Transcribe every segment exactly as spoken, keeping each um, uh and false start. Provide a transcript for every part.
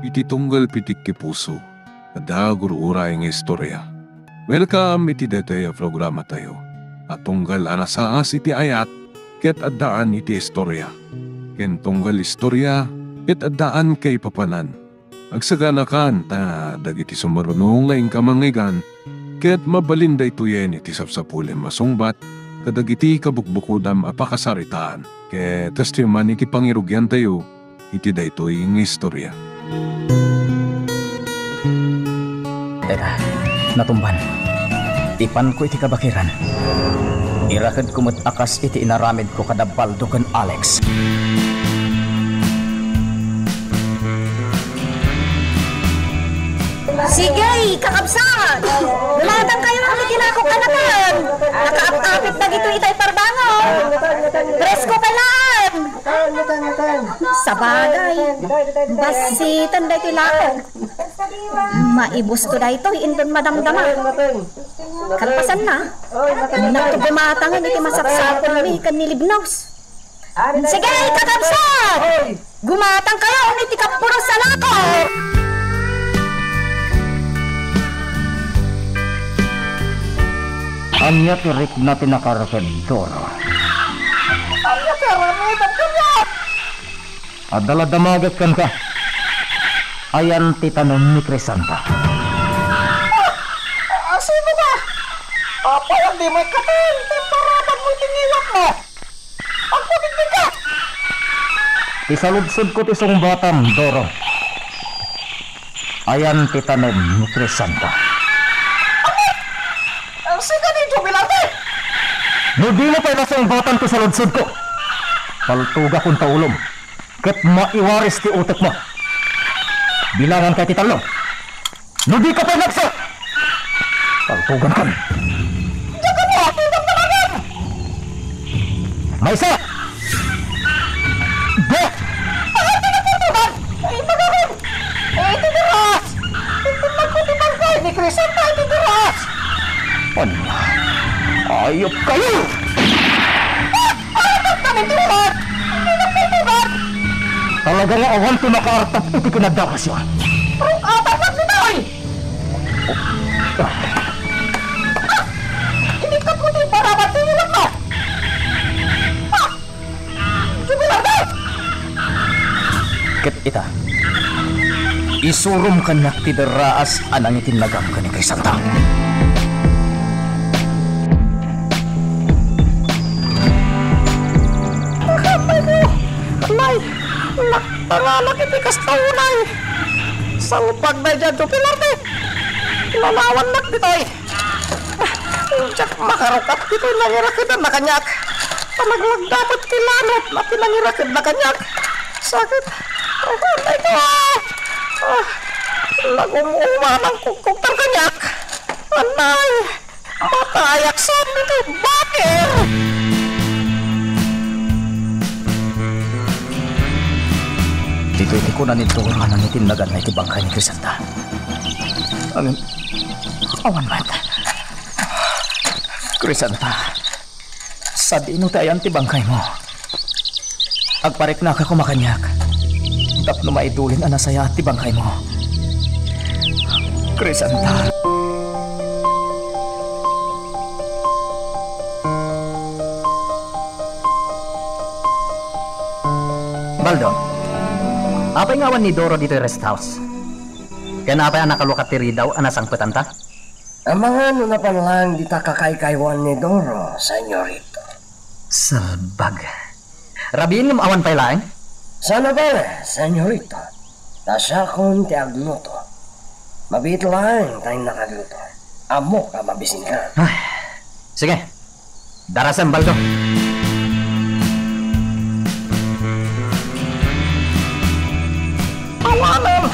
iti tunggal pitikki puso, adda gur-uray nga istorya. Welcome iti daytoy a programatayo a tunggal a nasaas iti ayat ket addaan iti istorya, ken tunggal istorya ket addaan kaipapanan. Agsaganakan ta dagiti sumaruno nga inka mangngeggan ket mabalin daytoyen iti sapsapulem a sungbat kadagiti kabukbukodam a pakasaritaan ket kastoy man iti pangirugiantayo iti daytoy nga istorya. Teka, natumban. Ipanko iti kabakiran. Irakedko met a kas iti inaramidko kada Baldo ken Alex. Sige, kakabsat! Lumatang kayo ang itinakok kanakan! Nakaap-apit na dito itay parbangon! Presko pa lang! Sabagay, basitan daytoy lakok. Maibusto daytoy, inton madamdama. Kalpasan na, nagtugumatangan iti masapsapulmi ken ni Libnos. Sige, kakabsat! Gumatang kayo, iti kapuros a lakok! Ania ti rikna ti nakareked, Doro? Ania ti aramidem kaniak? Adda la damagek kenka. Ayan ti tanem ni Crisanta. Ah, sino ka? Apay, agdi met katen, ti parapat mo iti ngiwatmo. Agpatindeg ka! Ti saludsodko ti sungbatam, Doro. Ayan ti tanem ni Crisanta. Ano? Ang sika ni Jubilante? No di mo pay masungbatan ti saludsodko, paltugakon ta ulom, ket maiwaris ti utekmo. Bilangan ka iti tallo. No di ka pay nagsa, paltugan kan. Diyan ka mo, tugang talaga! Maysa! Dua! Ay, pinagpintugan! Ay, pagawin! Eh, iti deras! Pintugan ko ti bangkay ni Crisanta, iti deras! Ania? Ayop kayo! Ah! Talaga nga awan ti makaartap iti kinadakasyo. Ruk-atak na ditoy! Ah! Inikkat mo ti barabat ti ilok mo! Ah! Jubilar mo! Ket ita, isurom kaniak ti derraas a nangitinnagam ken ni Crisanta. Apay ko! Nay! Nak-, nanganak iti kasta unay! Salbag na idiay Jubilarte! Lalawannak ditoy! Diak makarukat ditoy nangirakedan na kaniak. Talaga dapit ti lanad na pinangiraked na kaniak. Sakit. Ay, ko! Ah, nagum-uma nang kugkugtar kaniak. Anay! Matayak sa ditoy baker! Ditoy ti kuna ni Dora nangitinnagana iti bangkay ni Crisanta. Amin. Awan met. Crisanta, sadino ti ayan ti bangkaymo? Agpariknaka koma kaniak tapno maidulin a nasayaat ti bangkaymo. Crisanta. Baldo, apay nga awan ni Doro ditoy rest house? Ken apay a nakalukat ti ridaw a nasangpetanta? Amangan no napan laeng dita kakaykaywan ni Doro, senyorito. Salbag. Rabiin ngem awan pay laeng? Saan a bale, senyorito. Ta siakon ti agluto. Mabiit laeng ta innak agluto. Ammok a mabisinka. Ay, sige. Darasem, Baldo. Awanem!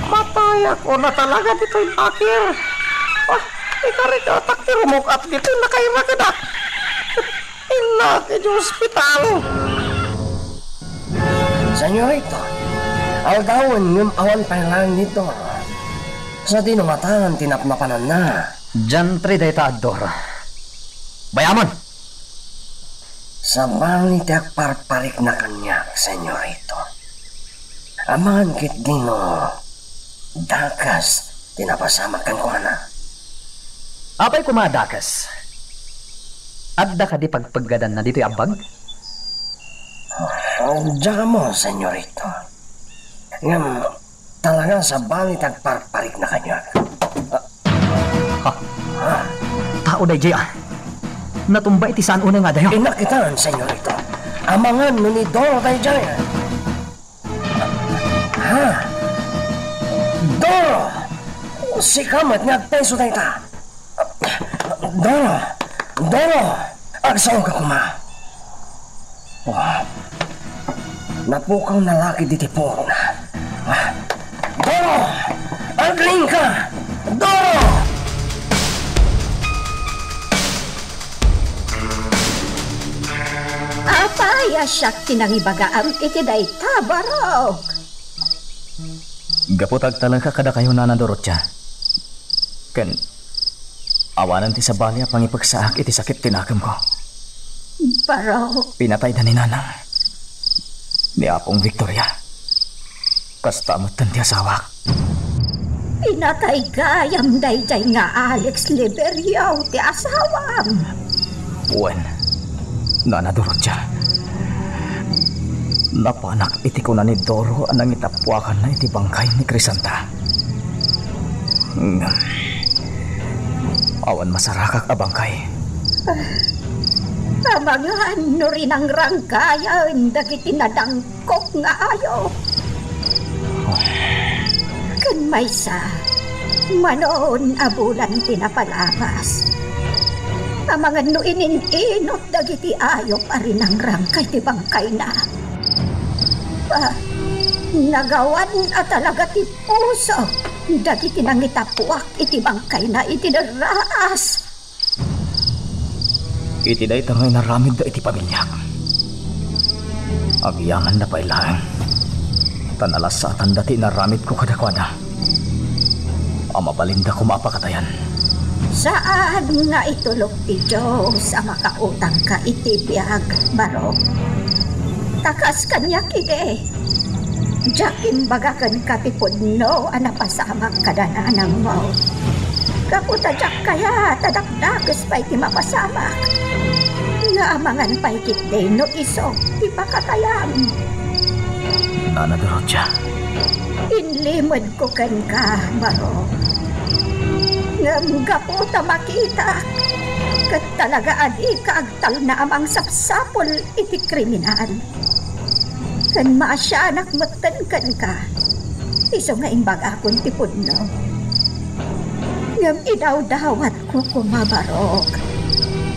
Matayakon a talaga ditoy bakir. Ah, ikarikatak ti rumuk-at ditoy nakairakedak. Innak idiay ospital. Senyorito, aldawen ngem awan pay laeng ni Doro. Sadino ngatan ti napnapananna? Diantre dayta a Doro. Bay-amon! Sabali ti agparparikna kaniak, senyorito. Amangan ketdi no dakes ti napasamak kenkuana. Apay koma a dakes? Adda kadi pagpeggadanna ditoy abbag? Diak ammo, senyorito. Ngem talaga, sabali ti agparparikna kaniak. Ha? Tao daydiay a. Natumba iti saan unay nga adayo. Innak itan, senyorito. Amangan no ni Doro daydiay. Ha? Doro! Sika met nga agpeso dayta. Doro! Doro! Agsaoka koma. Oh. Napukawna la ketdi ti puotna. Ah. Doro! Agriingka! Doro! Apay a siak ti nangibagaam iti dayta, Barok? Gapu ta agtalekak kadakayo, Nana Dorotia. Ken awanen ti sabali a pangipeksaak iti sakit ti nakemko. Barok. Pinatayda ni Nanang, ni Apong Victoria. Kasta metten ti asawak. Pinatay gayam daydiay nga Alex Liberio ti asawam. Wen, Nana Dorotia, napanak iti kuna ni Doro a nangitappuakanna iti bangkay ni Crisanta. Ngem awan masarakak a bangkay. Amangan no rinangrangkayen dagiti nadang kok nga ayup. Ken maysa, manon a bulan ti napalabas. Amangan no inin-inut dagiti ayup a rinangrangkay ti bangkayna. Ah, nagawan a talaga ti puso dagiti nangitappuak iti bangkayna iti derraas. Iti dayta nga inaramidda iti pamiliak, agyamanda pay laeng, ta nalassaatanda ti inaramidko kadakuada a mabalinda koma a pakatayan. Saan nga itulok ti Dios a makautangka iti biag, Barok. Ta kas kaniak idi, diak imbaga kenka ti pudno a napasamak kada nanangmo. Gapu ta diak kayat a dakdakes pay ti mapasamak, nga amangan pay ketdi no isu ti pakatayam. Nana Dorotia. Inlimedko kenka, Barok. Ngem gapu ta makitak ket talaga a dika agtalna a mangsapsapul iti kriminal. Ken maasianak metten kenka, isu nga imbagakon ti pudno. Ngem idawdawatko koma, Barok,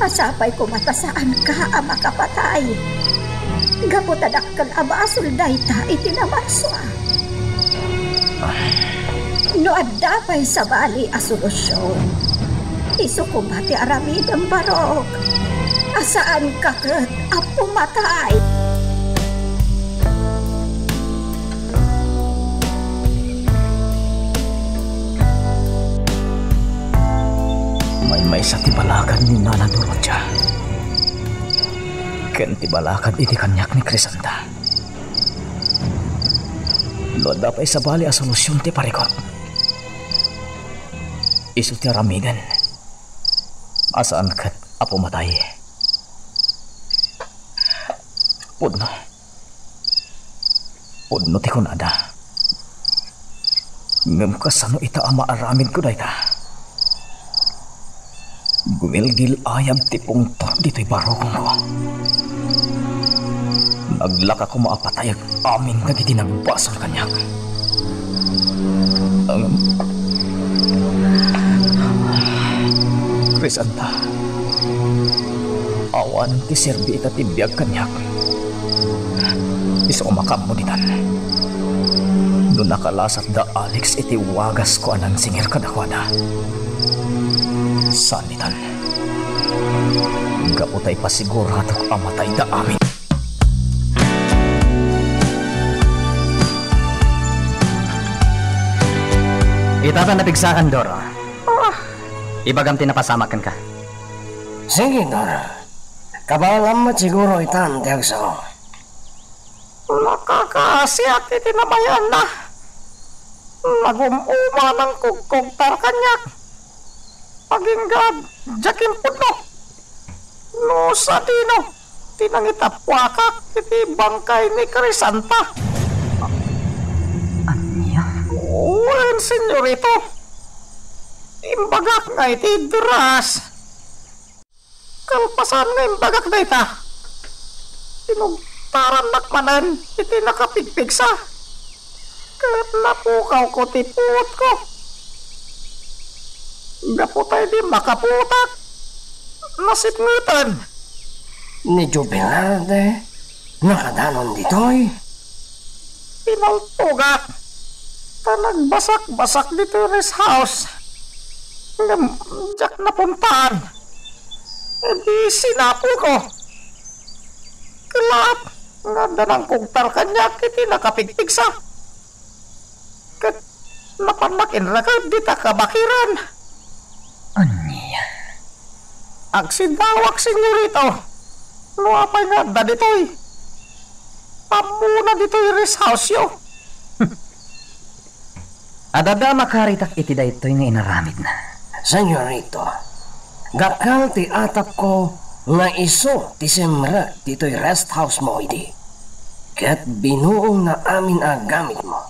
a sapay koma ta saanka a makapatay. Gapu ta dakkel a basol dayta iti namarsua. No adda pay sabali a solusion, isu koma ti aramidem, Barok, a saanka ket a pumatay. Maymaysa ti balakad ni Nana Dorotia ken ti balakad iti kaniak ni Crisanta. No adda pay sabali a solusion ti parikut, isu ti aramiden a saan ket a pumatay. Pudno. Pudno ti kunada. Ngem kasano ita a maaramidko dayta? Gumilgil-ayab ti pungtot ditoy barukongko. Naglaka koma a patayek amin dagiti nagbasol kaniak. Ngem, Crisanta, awanen ti serbi ita ti biag kaniak. Isu a makaammo ditan. No nakalasat da Alex iti wagasko a nangsingir kadakuada, saan ditan. Gapu ta ipasiguradok a matayda amin. Ita ta napigsakan, Doro. Ah. Ibagam ti napasamak kenka. Sige, Doro. Kabaelam met siguro itan ti agsao. Maka, Kasiak iti namayanna. Nagum-uma nangkugkugtar kaniak. Agingga diak impudno. No sadino ti nangitappuakak iti bangkay ni Crisanta. Ania? Wen, senyorito. Imbagak nga iti dras. Kalpasan nga imbagak dayta, tinugtarannak manen iti nakapigpigsa, ket napukawko ti puotko. Gapu ta idi makapuotak, nasipngeten. Ni Jubilarde, nakadanon ditoy? Pinaltogak, ta nagbasakbasak ditoy rest house. Ngem diak napuntaan. Idi sinapulko, kellat nga adda nangkugtar kaniak iti nakapigpigsa. Ket napannak inreked dita kabakiran. Ania? Agsidawak, senyorito. No apay nga adda ditoy? Ammona ditoy rest house-yo. Adda a makaritak iti daytoy nga inaramidna. Senyorito, dakkel ti atapko nga isu ti simrek ditoy rest house-mo idi. Ket binuongna amin a gamitmo.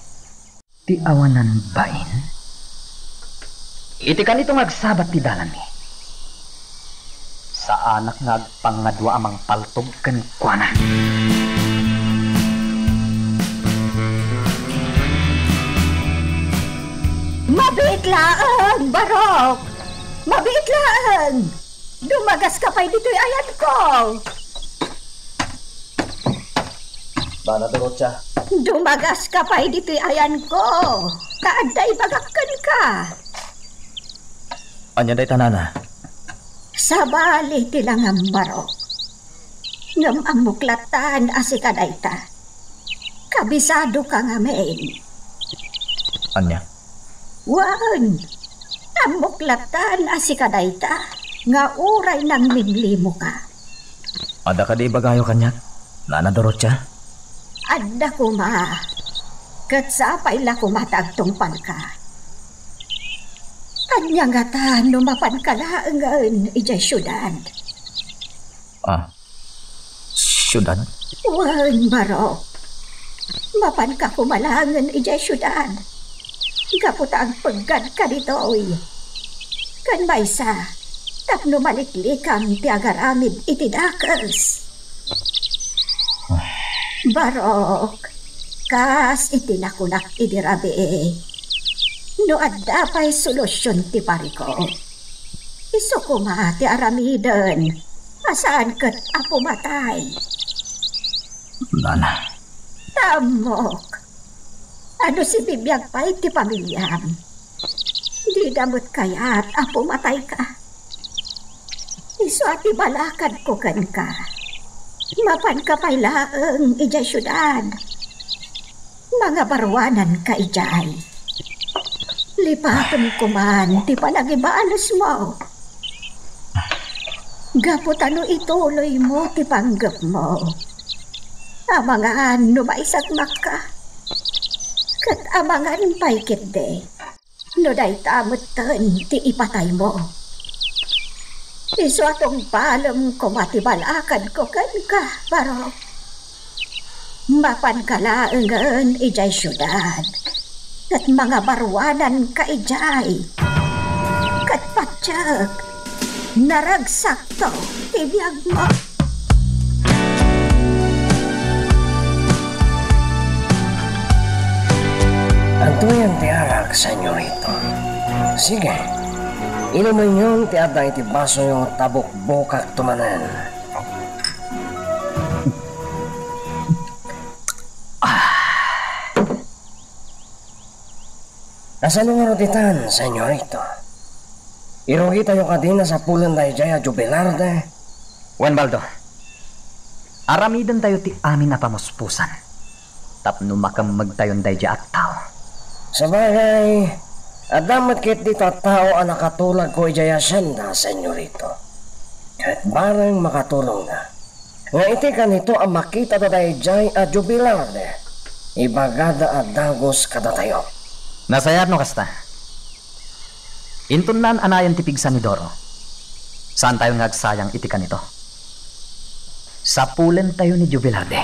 Ti awanan bain? Iti kanito nga agsabat ti dalanmi, saanak nga agpangngadua a mangpaltog kenkuana. Mabiit laeng, Barok! Mabiit laeng! Dumagaska pay ditoy ayanko! Nana Dorotia. Dumagaska pay ditoy ayanko, ta adda ibagak kenka. Ania dayta, nana? Sabali ti langam, Barok. Ngem ammok latta a sika dayta. Kabisadoka ngamin. Ania? Wen, ammok latta a sika dayta nga uray nanglimlimoka. Adda kadi ibagayo kaniak, Nana Dorotia? Adda koma, ket sapay la koma ta agtungpalka. Ania ngata no mapanka laengen idiay siudad? Ah, siudad? Wen, Barok. Mapanka koma laengen idiay siudad. Gapu ta agpeggadka ditoy. Ken maysa, tapno maliklikam ti agaramid iti dakes. Barok, kas iti nakunak idi rabii, no adda pay solusion ti parikut, isu koma ti aramiden a saan ket a pumatay. Nana. Ta ammok a no sibibiag pay ti pamiliam, dida met kayat a pumatayka. Isu a ti balakadko kenka, mapanka pay laeng idiay siudad. Mangabaruananka idiay. Lipatem koman ti panagibalesmo. Gapu ta no ituloymo ti panggepmo, amangan no maisagmakka, ket amangan pay ketdi no dayta metten ti ipataymo. Isu a tungpalem koma ti balakadko kenka, Barok. Mapanka laengen idiay siudad, ket mangabaruananka idiay. Ket patiek, naragsakto ti biagmo. Agtoyen ti arak, senyorito. Sige, inumenyon ti adda iti basoyo ta bukbukakto manen. Kasano ngarud itan, senyorito? Irugitayo kadi nasapulen daydiay a Jubilarde? Wen, Baldo. Aramidentayo ti amin a pamuspusan tapno makemmegtayon daydiay a tao. Sabagay, adda met ketdi tattao a nakatulagko idiay hacienda, senyorito. Ket bareng makatulongna. Nga iti kanito a makitada daydiay a Jubilarde, Ibagada a dagus kadatayo. Nasayaat no kasta. Inton naan-anayon ti pigsa ni Doro, saantayon nga agsayang iti kanito. Sapulentayo ni Jubilate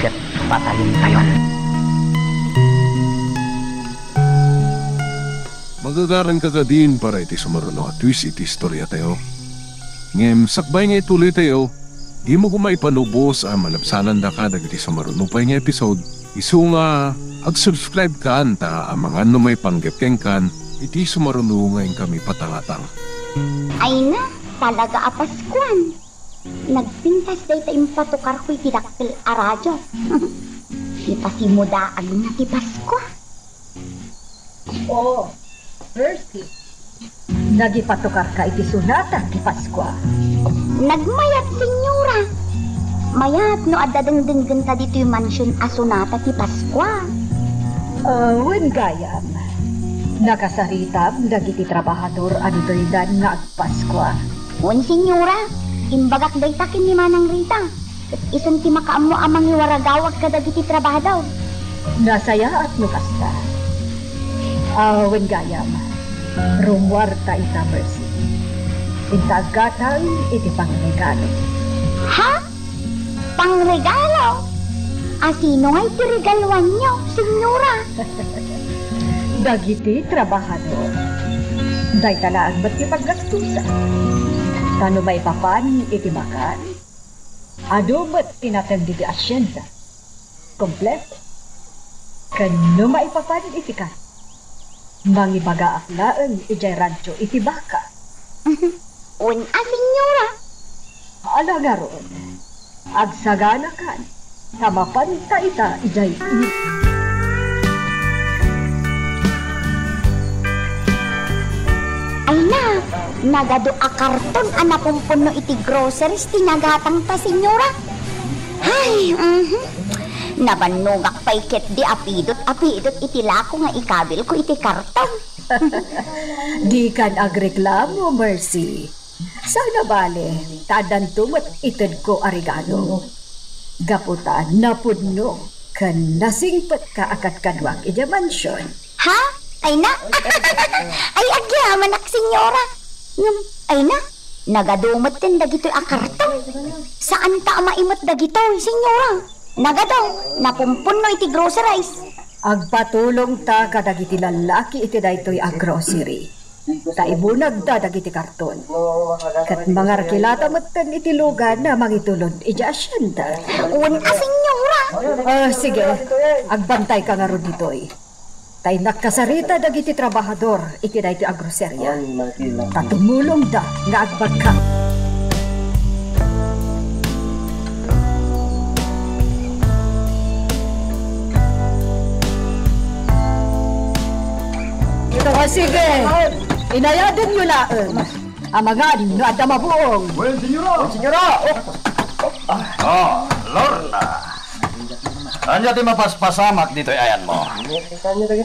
ket patayentayon. Magagaranka kadin para iti sumaruno a twist iti istoriatayo. Ngem sakbay nga ituloytayo, dimo koma ipanubos a malabsanandaka dagiti sumaruno pay nga episode. Isu nga, ag-subscribe kan ta amangan no maipanggep kenkan iti sumaruno nga inkami patangatang. Ay na, talaga a Paskuan. Nagpintas dayta impatukarko iti dakkel a radio. Ipasimudaag na ti Paskua. Oh, Percy. Nagipatukarka iti sonata ti Paskua. Nagmayat, Senyora. Mayat no adda dengdenggen ta ditoy mansion a sonata ti Paskua. Ah, wen gayam. Nakasaritam dagiti trabahador a ditoydan nga agpaskua. Wen, Senyora. Imbagak dayta ken ni Manang Rita. Ket isun ti makaammo a mangiwaragawag kadagiti trabahador. Nasayaat no kasta. Ah, wen gayam, rummuarta ita, Mercy. Inta aggatang iti pangregalo. Ha? Pangregalo? A sino ngay ti regaluanyo, Senyora? Dagiti trabahador. Dayta laeng met ti paggastusan. Ta no maipapan iti makan, adu met ti nateng ditoy asienda. Kompleto. Ken no maipapan iti kan, mangibagaak laeng idiay rancho iti baka. Wen a, Senyora. Ala ngarud, agsaganakan, ta mapanta ita idiay. Ay na, nagadu a karton a napumpunno iti groceries ti nagatangta, Senyora. Ay, mhm. Nabannogak pay ketdi a pidut a pidut iti lako nga ikabilko iti karton. Dikan agreklamo, Mercy. Saan a bale, ta addanto met itedko a regalo. Gapu ta napudno ken nasingpetka a kadkaduak idiay mansion. Ha? Ay na? Ay, agyamanak, Senyora. Ngem, ay na, nagadu metten dagitoy a karton. Saanta a maimet dagitoy, Senyora. Nagadu, napumpunno iti groceries. Agpatulongta kadagiti lallaki iti daytoy a grocery. Ta ibunagda dagiti karton. Ket mangarkilata metten iti lugan a mangitulod iti asienda. Wen a, Senyora. Ah, sige. Agbantayka ngarud ditoy. Ta innak kasarita dagiti trabahador iti daytoy a groseria. Ta tumulongda nga agbagka. Ah, sige. Inayadenyo laeng. Amangan no adda mabuong. Wen, Senyora! Wen, Senyora! Oh, Lorna! Ania ti mapaspasamak ditoy ayanmo?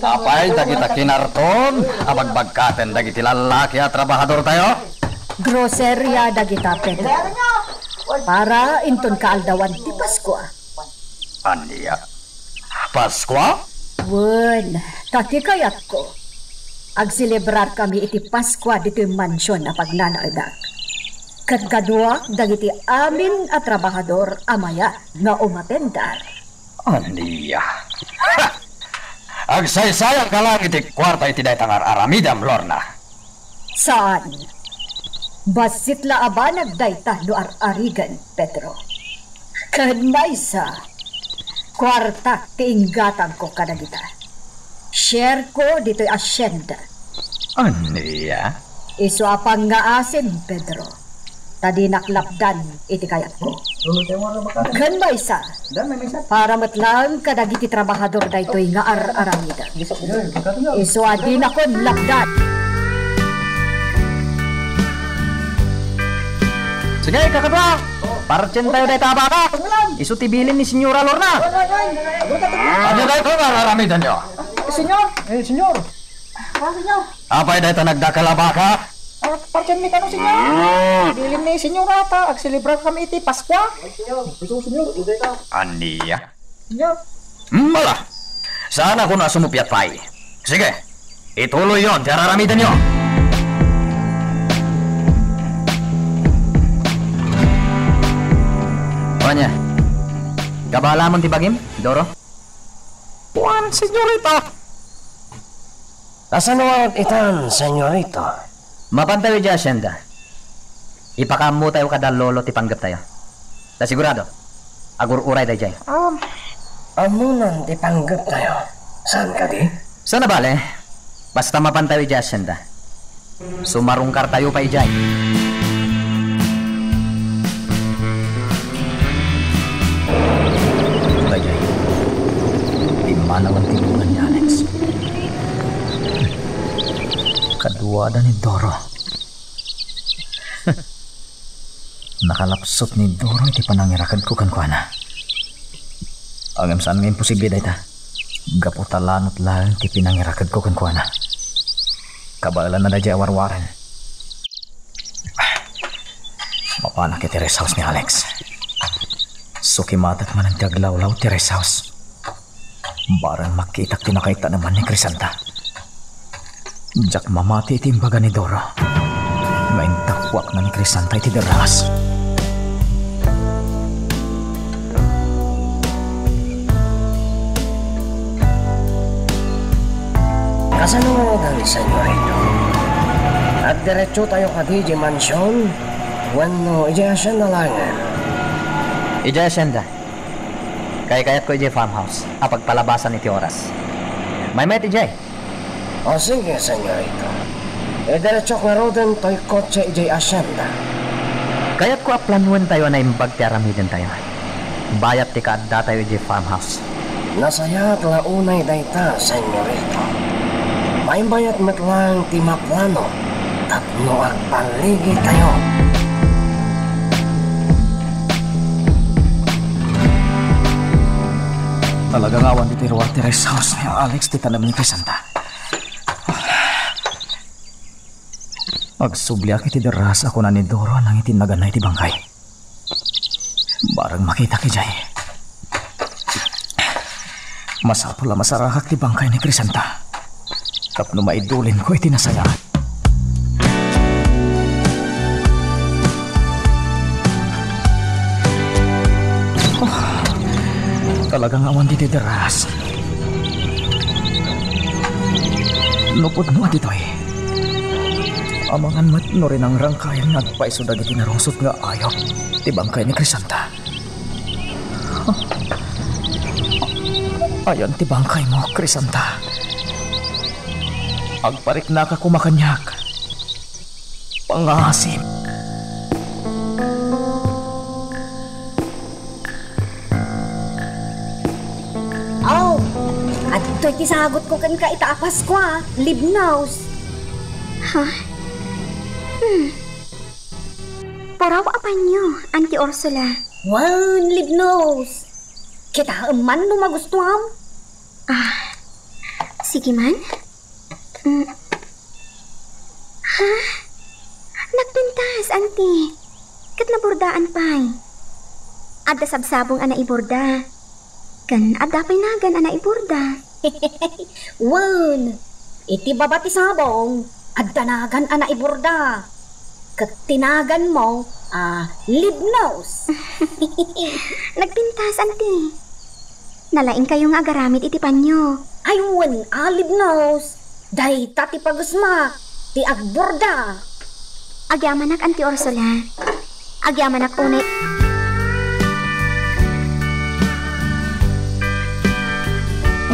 Apay dagita kinarton a bagbagkaten dagiti lallaki a trabahadortayo? Groseria dagita, Pedro. Para inton kaaldawan ti Paskua. Ania? Paskua? Wen, ta ti kayatko, agselebrarkami iti Paskua ditoy mansion a pagnanaedak. Ket kaduak dagiti amin a trabahador a mayat nga umatendar. Ania? Ha! Agsaysayangka laeng iti kuarta iti dayta nga ar-aramidem, Lorna. Saan. Bassit la a banag dayta no ar-arigen, Pedro. Ken maysa, kuartak ti inggatangko kadagita. Shareko ditoy asienda. Ania? Isu a pangngaasim, Pedro. Ta dinak lapdan iti kayatko. Ken maysa, para met laeng kadagiti trabahador daytoy nga ar-aramidem. Isu a dinakon lapdan. Sige, kakadua. Partsentayo dayta a baka. Isu ti bilin ni Senyora Lorna. Ania daytoy nga ar-aramidenyo? Senyor. Eh, senyor. Ah, senyor. Apay dayta nagdakkel a baka? Ah, partsem ni kano, senyor. Bilin ni senyora ta agselebrarkami iti Paskua. Ay, senyor. Isu, senyor. Ania? Senyor. Mala! Saanakon a sumuppiat pay. Sige, ituloyyon ti araramidenyo. Ania, kabaelamon ti bagim, Doro? Wen, senyorita. Kasano itan, senyorita? Mapantayo idiay asienda. Ipakaammotayo kada lolo ti panggeptayo. Ta sigurado, agur-uray daydiay. Um, ammonan ti panggeptayo. Saan kadi? Saan a bale, basta mapantayo idiay asienda. Sumarungkartayo pay idiay. Daydiay, pimmanawen ti bunga ni Alex. Kaduada ni Doro. Nakalapsut ni Doro iti panangirakedko kenkuana. Ngem saan nga imposible dayta. Gapu ta lanot laeng ti pinangirakedko kenkuana. Kabaelanna daydiay a warwaren. Mapanak iti rest house ni Alex. Sukimatek manen ti aglawlaw ti rest house. Bareng makitak ti nakaitaneman ni Crisanta. Diak mamati iti imbaga ni Doro nga intappuakna ni Crisanta iti derraas. Kasano nga ngarud, senyorita? Agdiretsotayo kadi idiay mansion wenno idiay asienda laengen? Idiay asienda. Kaykayatko idiay farmhouse a pagpalabasan iti oras. Maymayat idiay. O sige, senyorita. Idiretsok ngaruden toy kotse idiay asienda. Kayatko a planuentayo a naimbag ti aramidentayo. Bayat ti kaaddatayo idiay farmhouse. Nasayaat la unay dayta, senyorita. Maimbayat met laeng ti maplano tapno agballigitayo. Talaga nga awan ditoy ruar ti rest house ni Alex ti tanem ni Crisanta. Agsubliak iti derraas a kuna ni Doro a nangitinnaganna iti bangkay. Bareng makitak idiay. Masapul a masarakak ti bangkay ni Crisanta tapno maidulinko iti nasayaat. Oh, talaga nga awan ditoy derraas. No pudno a ditoy, amangan met no rinangrangkayan nga agpayso dagiti narungsot nga ayup ti bangkay ni Crisanta. Ayan ti bangkaymo, Crisanta. Agpariknaka koma kaniak. Pangasip. Aw, adtoy ti sagutko kenka ita a Paskua, Libnos. Ha? Hmm. Puraw a panyo, Auntie Ursula. Wen, Libnos. Kitaem man no magustuam. Ah, sige man. Mm. Ha? Nagpintas, Auntie. Ket naburdaan pay. Adda sabsabong a naiburda. Ken adda pay nagan a naiburda. Wen, iti baba ti sabong, adda nagan a naiburda. Ket ti naganmo a Libnos. Nagpintas, Auntie. Nalaingkayo nga agaramid iti panyo. Ay, wen a, Libnos. Dayta ti pagusmak, ti agburda. Agyamanak, Auntie Ursula. Agyamanak unay.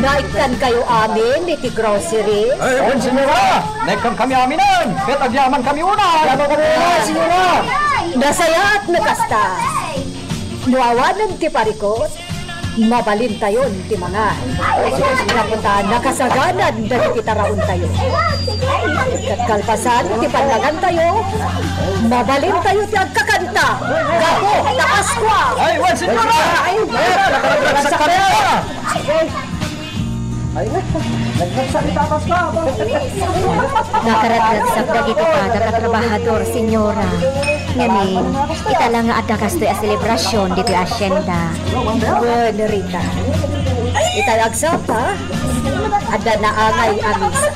Naikkankayo amin iti grocery? Ay, wen, senyora! Naikkan kami aminen, ket agyaman kami unay. Agyaman kami unay, senyora! Nasayaat no kasta. No awanen ti parikut, mabalintayon ti mangan. Gapu ta nakasaganan dagiti taraontayo. Ket kalpasan ti pannagantayo, mabalintayo ti agkakanta gapu ta Paskua. Ay, wen, senyora! Ay, ay, nakaragsak kami! Ay, na. Nagragsak ita Pasko, Pasko. Nakaragragsak dagiti pada ket trabahador, senyora. Ngamin, ita la nga adda kastoy a selebrasion ditoy hacienda. Wen, Rita. Ita la agsapa, adda naangay a misa.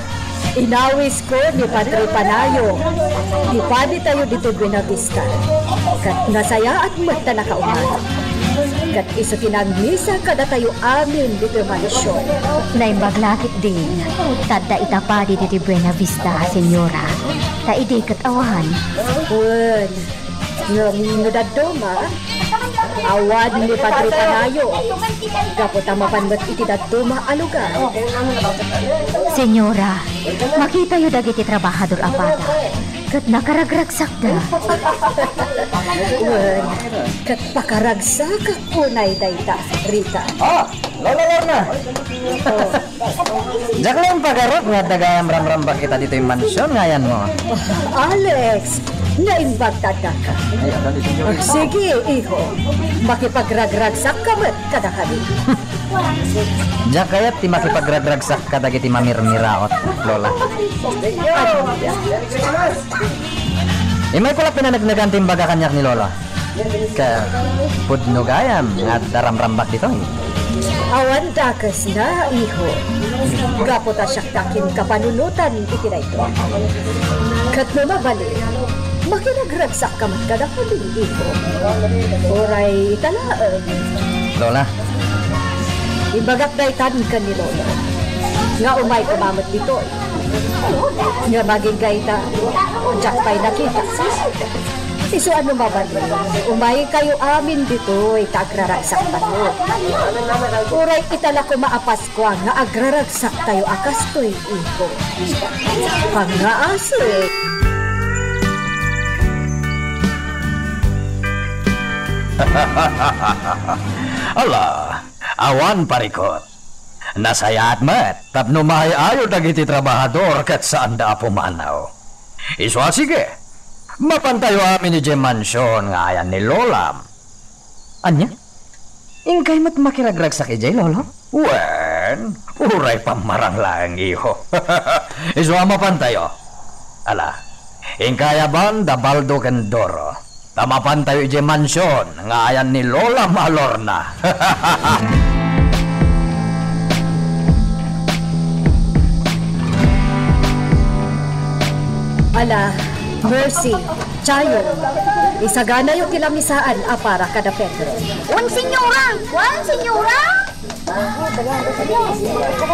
Inawisko ni Padre Panayo ti paditayo ditoy Buenavista. Ket nasayaat met ta nakaumay. Ket isu ti nagmisa kadatayo amin ditoy mansion. Naimbag la ketdin, ta adda ita padi ditoy Buenavista, senyora. Ta idi ket awan. Wen, ngem no dadduma, awan ni Padre Panayo. Gapu ta mapan met iti dadduma a lugar. Senyora, makitayo dagiti trabahador a pada. Ket nakaragragsakda. Wen, ket pakaragsakak unay dayta, Rita. Ah, Lola Lorna! Oh. Diak la impagarop nga adda gayam ramrambak ita ditoy mansion nga ayanmo. Alex, naimbag ta addaka. Sige, iho. Makipagragragsakka met kadakami. Diak kayat ti makipagragragsak kadagiti mamirmiraot, Lola. Imayko la pinaneknekan ti imbaga kaniak ni Lolo. Ket pudno gayam nga adda ramrambak ditoy. Awan dakesna, iho. Gapu ta siak ti akin kapanunotan iti daytoy. Ket no mabalin, makiragragsakka met kadakami, iho. Uray ita laeng. Lola. Imbagak daytan ken ni Lolo nga umay koma met ditoy. Ngem agingga ita, diak pay nakita. Isu a no mabalin, umaykayo amin ditoy ta agraragsaktayo. Uray ita la koma a Paskua nga agraragsaktayo a kastoy, iho. Pangngaasik. Ala, awan parikut. Nasayaat met tapno maay-ayo dagiti trabahador ket saanda a pumanaw. Isu a sige, mapantayo amin idiay mansion nga ayan ni Lolam. Ania? Inkay met makiragragsak idiay, Lolo? Wen, uray pammarang laeng, iho. Isu a mapantayo. Ala, inkay aban da Baldo ken Doro. Ta mapantayo idiay mansion nga ayan ni Lolam a Lorna. Ala, Mercy, Chayo, isaganayo ti lamisaan a para kada Pedro. Wen, senyora! Wen, senyora!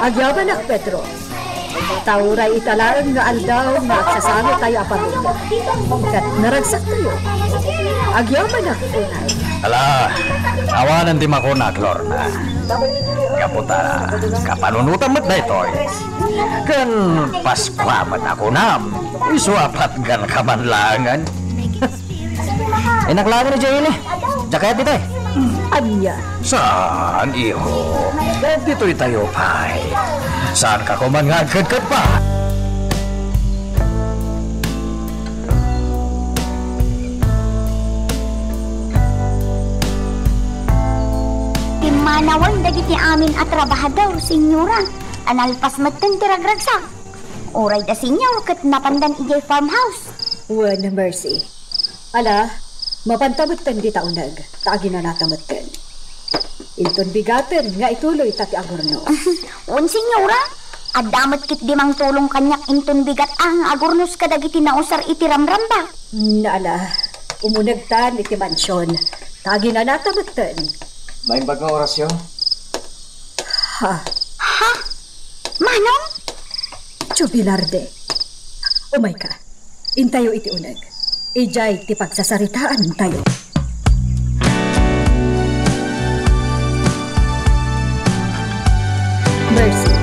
Agyamanak, Pedro. Ta uray ita laeng nga aldaw nga agsasangotayo a pamilya. Ket naragsaktayo. Agyamanak unay. Ala, awanen ti makunak, Lorna. Gapu ta kapanunotam met daytoy. Ken Paskua met a kunam, isu a patganka man laengen. Innak laengen idiay ili. Diak kayat ditoy. Ania? Saan, iho? Ditoy tayo pay. Saanka koman nga agkedked pa? Pimmanawen dagiti amin a trabahador, senyora. Nalpas metten ti ragragsak. Uray da senior ket napandan idiay farmhouse. Wen, Mercy. Ala, mapanta metten dita uneg, ta aginanata metten. Inton bigaten nga ituloy ta ti agurnos. Wen, senyora, adda met ketdi mangtulong kaniak inton bigat a nga agurnos kadagiti nausar iti ramramba. Ala, umunegtan iti mansion, ta aginanata metten. Maimbag nga orasyo? Ha? Ha? Manong? Jubilarde. Umayka. Intayo iti uneg. Idiay ti pagsasaritaantayo. Mercy,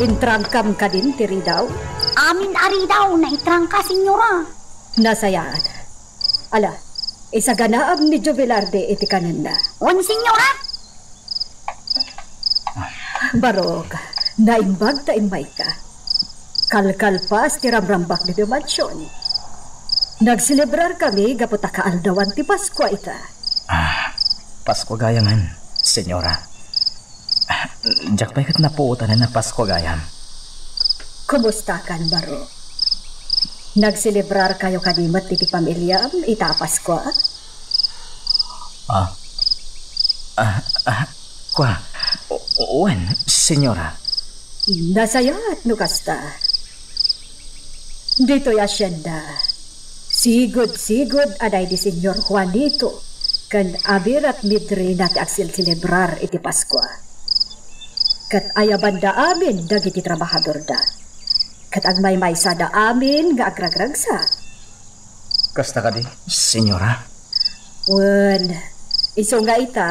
intrangkam kadin ti ridaw? Amin a ridaw, naitrangka, senyora. Nasayaat. Ala, isaganaam ni Jubilarde iti kanenna. Wen, senyora? Barok, naimbag ta immayka. Kalkalpas ti ramrambak ditoy mansion. Nagselebrarkami gapu ta kaaldawan ti Paskua ita. Ah, Paskua gayam, senyora. Ah, Diak pay ket napuotan a Paskua gayam. Kumustakan, Barok? Nagselebrarkayo kadi met iti pamiliam ita a Paskua? Ah. Ah, ah, kua. O-, wen, senyora. Nasayaat no kasta. Ditoy a sienda, sigud-sigud a daydi Señor Juanito ken Abirat Midrina ti agselselebrar iti Paskua. Ket ayabanda amin dagiti trabahadorda. Ket agmaymaysada amin nga agragragsak. Kasta kadi, senyora? Wen, isu nga ita,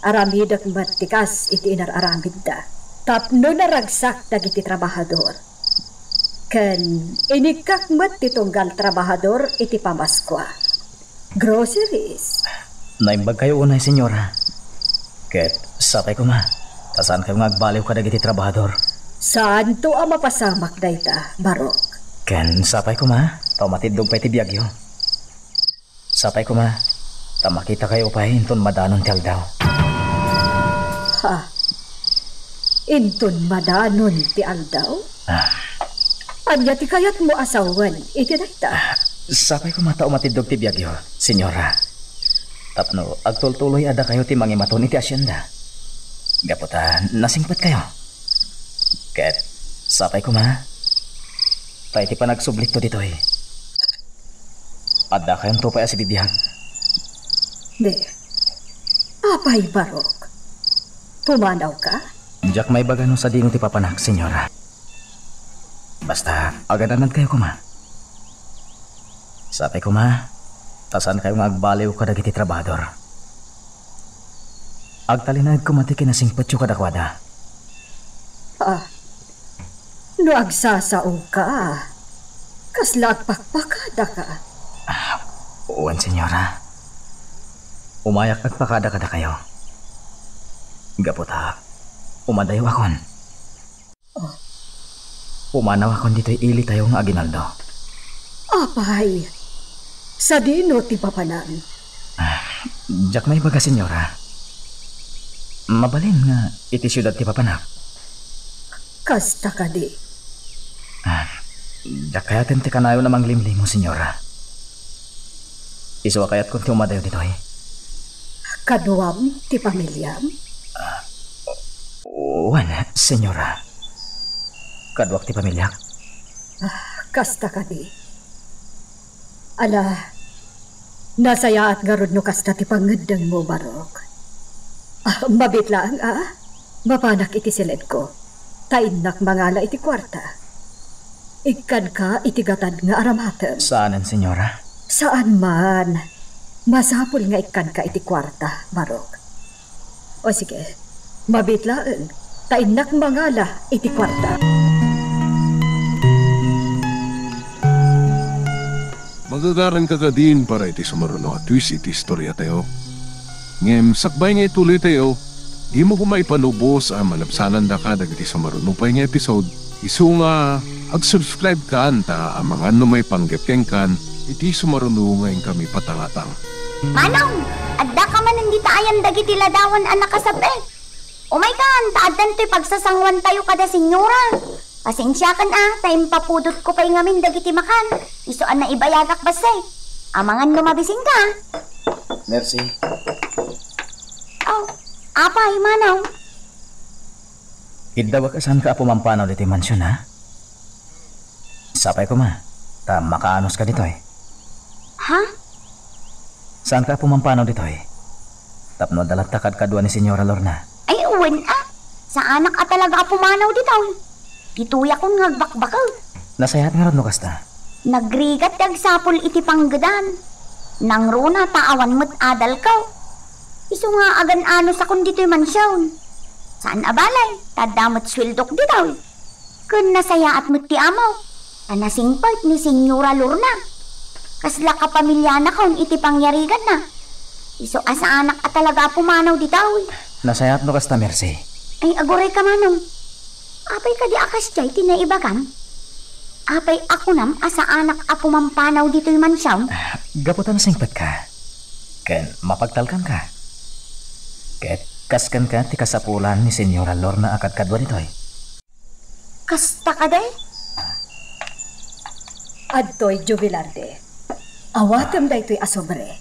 aramidek met ti kas iti inar-aramidda. Tapno naragsak dagiti trabahador. Ken inikkak met ti tunggal trabahador iti pamaskua. Groceries. Naimbagkayo unay, senyora. Ket sapay koma, ta saankayo nga agbaliw kadagiti trabahador. Saanto a mapasamak dayta, Barok. Ken sapay koma, ta umatiddog pay ti biagyo. Sapay koma, ta makitakayo pay inton madanon ti aldaw. Ha? Inton madanon ti aldaw? Ah. Ania ti kayatmo a sawen iti dayta? Ah, sapay koma ta umatiddog ti biagyo, senyora. Tapno agtultuloy a dakayo ti mangimaton iti asienda. Gapu ta nasingpetkayo. Ket sapay koma, ta iti panagsublikto ditoy, addakayonto pay a sibibiag. Di, apay, Barok? Pumanawka? Diak maibaga no sadino ti papanak, senyora. Basta, agadannadkayo koma. Sapay koma, ta saankayo nga agbaliw kadagiti trabahador. Agtalinaed koma ti kinasingpetyo kadakuada. Ah, no agsasaoka, kasla agpakpakadaka? Ah, wen, senyora. Umayak agpakada kadakayo. Gapu ta, umadayawakon. Oh. Pumanawakon ditoy ilitayo nga aginaldo. Apay, sadino ti papanam? Ah, diak maibaga, senyora. Mabalin nga iti siudad ti papanak. Kasta kadi? Ah, diak kayaten ti kanayon a manglimlimo, senyora. Isu a kayatkon ti umadayo ditoy. Kaduam ti pamiliam? Ah, wen, senyora. Kaduak ti pamiliak. Ah, kasta kadi. Ala, nasayaat ngarud no kasta ti pangngeddengmo, Barok. Ah, mabiit laeng, a? Mapanak iti siledko, ta innak mangala iti kuarta. Ikkanka iti gatad nga aramatem. Saanen, senyora? Saan man. Masapul nga ikkanka iti kuarta, Barok. O sige, mabiit laeng, ta innak mangala iti kuarta. Magagaranka kadin para iti sumaruno a twist iti istoriatayo. Ngem sakbay nga ituloytayo, dimo koma ipalubos a malabsanandaka dagiti sumaruno pay nga episode. Isu nga ag-subscribe kan ta amangan no maipanggep kenkan iti sumaruno nga inkami patangatang. Manong, addaka manen dita ayan dagiti ladawan a nakasab-et. Umaykan, ta addan toy pagsasanguantayo kada senyora. Pasensiakan a, ta impapudotko pay ngamin dagiti makan. Isu a naibayagak bassit. Amangan no mabisinka. Mercy. Oh, apay, Manong? Iddawak a saanka a pumampanaw ditoy mansion, ha? Sapay koma, ta makaanoska ditoy. Ha? Saanka a pumampanaw ditoy? Tapno adda latta kadkadua ni Senyora Lorna. Ay, wen a. Saanak a talaga a pumanaw ditoy. Ditoyakon nga agbakbakek. Nasayaat ngarud no kasta. Nagrigat ti agsapul iti panggedan. Nangruna ta awan met adalko. Isu nga agan-anosakon ditoy mansion. Saan a balay, ta adda met sueldok ditoy. Ken nasayaat met ti amok, ta nasingpet ni Senyora Lorna. Kasla kapamilianakon iti pangyariganna. Isu a saanak a talaga a pumanaw ditoy. Nasayaat no kasta, Mercy. Ay, aguray ka, Manong. Apay kadi a kasdiay ti naibagam? Apay a kunam a saanak a pumampanaw ditoy mansion? Ah, gapu ta nasingpetka. Ken mapagtalkanka. Ket Kas kenka ti kasapulan ni Señora Lorna a kadkadua ditoy. Kasta kadi? Adtoy, Jovelarde. Awatem daytoy a sobre.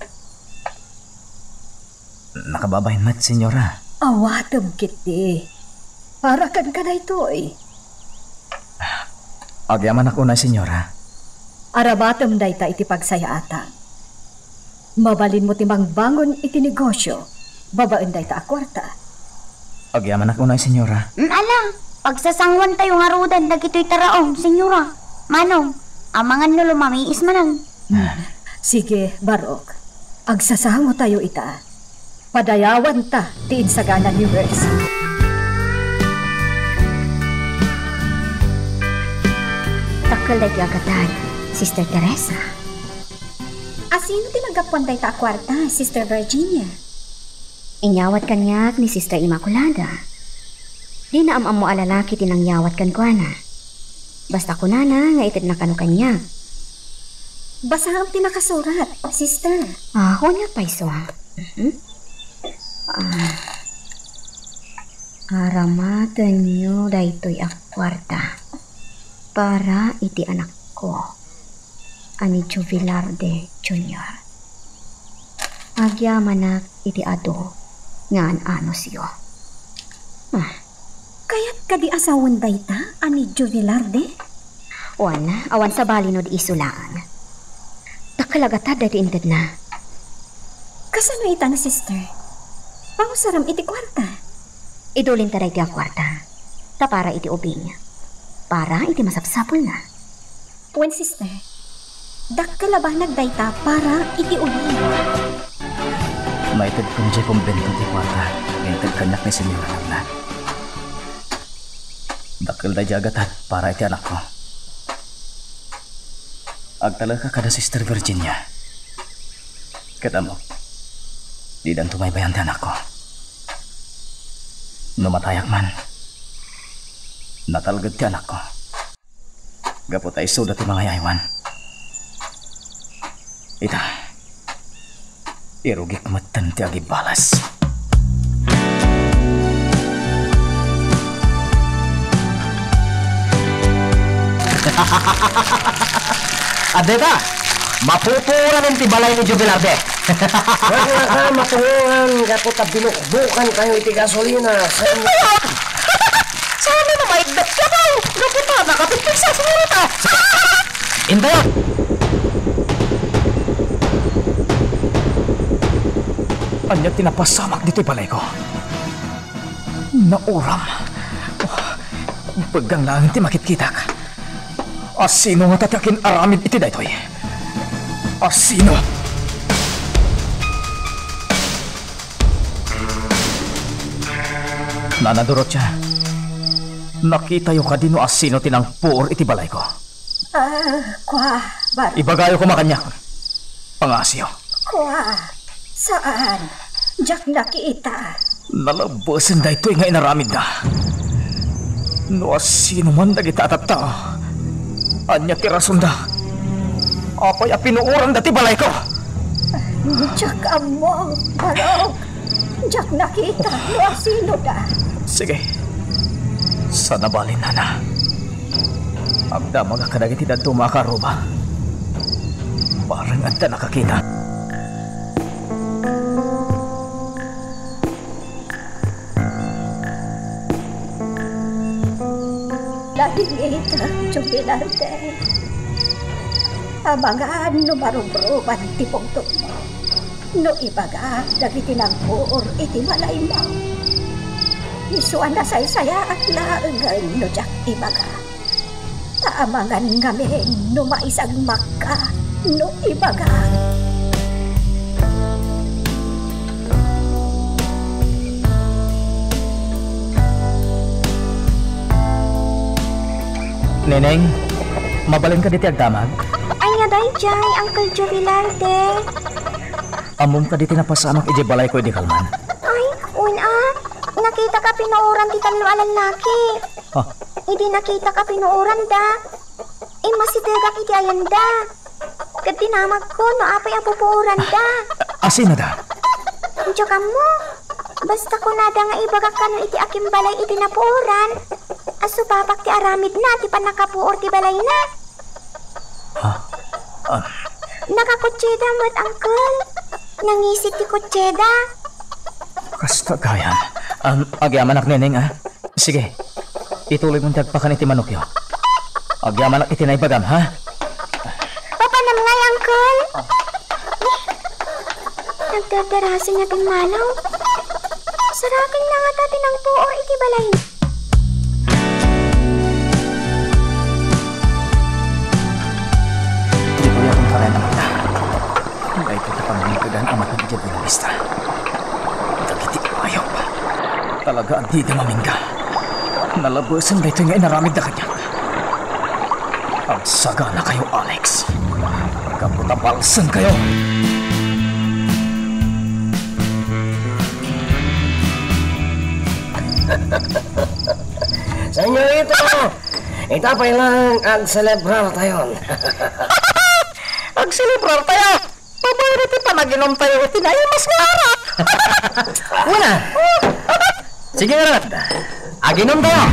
Nakababain met, Señora. Awatem ketdi. Para kenka daytoy. Agyamanak unay, Señora. Aramatem dayta iti pagsayaatam. Mabalinmo ti mangbangon iti negosio babaen dayta a kuarta. Agyamanak unay, Señora. Mm, ala, pagsasanguantayo ngaruden dagitoy taraon, Señora. Manong, amangan no lumamiis manen. Sige, Barok. Agsasangotayo ita. Padayawanta ti insagana ni Mercy. Dakkel daytoy a gatad, Sister Teresa. Asino ti naggapuan dayta a kuarta, Sister Virginia? Inyawat kaniak ni Sister Immaculada. Dina am-ammo a lalaki ti nangyawat kenkuana. Basta kunana nga itedna kano kaniak. Basaem ti nakasurat, sister. Ah, ania pay isu? Mhm. Ah, aramatenyo daytoy a kuarta para iti anakko a ni Jovelarde Junior. Agyamanak iti adu nga an-anusyo. Ah. Kayat kadi a sawen dayta a ni Jovelarde? Wen, awan sabali no di isu laeng. Dakkel a gatad daytoy intedna. Kasano ita, sister? Pangusaram iti kuarta? Idulinta daytoy a kuarta. Ta para iti ubing. Para iti masapsapulna. Wen, sister, dakkel a banag dayta para iti ubing. Maitedko idiay kumbento ti kuarta nga inted kaniak ni Señora Lorna. Dakkel daydiay a gatad para iti anakko. Agtalekka kada Sister Virginia. Ket ammok, didanto maybayan ti anakko. No matayak man, natalged ti anakko. Gapu ta isuda ti mangayaywan. Ita, irugik metten ti agibalas. Adda ita, mapupuoran ti balay ni Jovelarde. Wen, naka matungongan gapu ta binukbukan kayo iti gasolina. Saan? Saan na maiddak ka ba? Gapu ta nakapigpigsa, senyorita. Indayon! Ania ti napasamak ditoy balayko? Nauram. Oh, biglang laeng ti makitkitak. Asino ngata ti akin-aramid iti daytoy? Asino? Nana Dorotia, nakitayo kadi no asino ti nangpuor iti balayko? Ah, kua, Bar- Ibagayo koma kaniak. Pangaasiyo. Kua, saan? Diak nakita. Nalabbesen daytoy nga inaramidda. No asino man dagita a tattao, ania ti rasonda? Apay a pinuoranda ti balayko? Diak ammo, Barok. Diak nakita no asinoda. Sige. Saan a bale, nana. Agdamagak kadagiti dadduma a karuba. Bareng adda nakakita. Laingitak, Jovelarde. Amangan no marubruban ti pungtotmo. No ibagak dagiti nangpuor iti balaymo, isu a nasaysayaat laengen no diak ibaga. Ta amangan ngamin no maisagmakka no ibagak. Neneng, mabalinka ditoy agdamag? Ania daydiay, Uncle Jovelarde? Ammom kadi ti napasamak idiay balayko idi kalman? Ay, wen a. Nakitak a pinuoran ti tallo a lallaki. Ha? Idi nakitak a pinuoranda, immasidegak iti ayanda. Ket dinamagko no apay a pupuoranda. Asinoda? Diak ammo. Basta kunada nga ibagak kano iti akimbalay iti napuoran, a supapak ti aramidna ti pannakapuor ti balayna. Ha? Ah. Nakakutsida met, Uncle. Nangisit ti kutsida. Kasta gayam. Um, agyamanak, Neneng, ah. Sige. Ituloy mo ti agpakan iti manokyo. Agyamanak iti naibagam, ha? Papanam ngay, Uncle? Nagdardarasen nga timmanaw. Saraken na ngata ti nangpuor iti balay. Ditoy akon parenaanna. Daytoy ti pammintegan a mateg idiay Buenavista. Dagiti ayop. Talaga a dida mamingga. Nalabesen daytoy nga inaramidda kaniak. Agsaganakayo, Alex. Gapu ta balsenkayo. Senyorito, ita pay lang agselebrar tayon. Agselebrar tayo? Mabayar iti panaginom tayo iti naimas nga arak. Una. Sige, ngarad. Aginom tayo.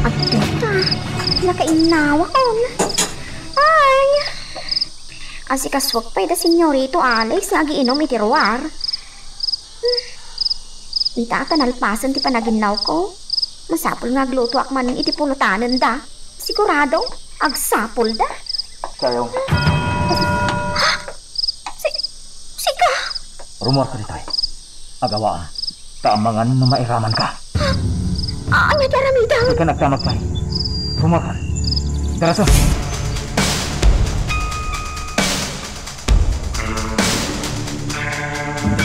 Agdeta, nakainnawakon. Ay, asikasuak pay da Senyorito Alex nga agiinom iti ruar. Hmm. Ita ta nalpasen ti panaginnawko. Masapul nga aglutoak manen iti pulutanenda. Sigurado, agsapulda. Chayong. Ha? Si-, sika? Rumuarka ditoy. Agawaa, ta amangan no mairamanka. Ha? Ania ti aramidem? Dika nagdamag pay. Rumuarka. Daraso.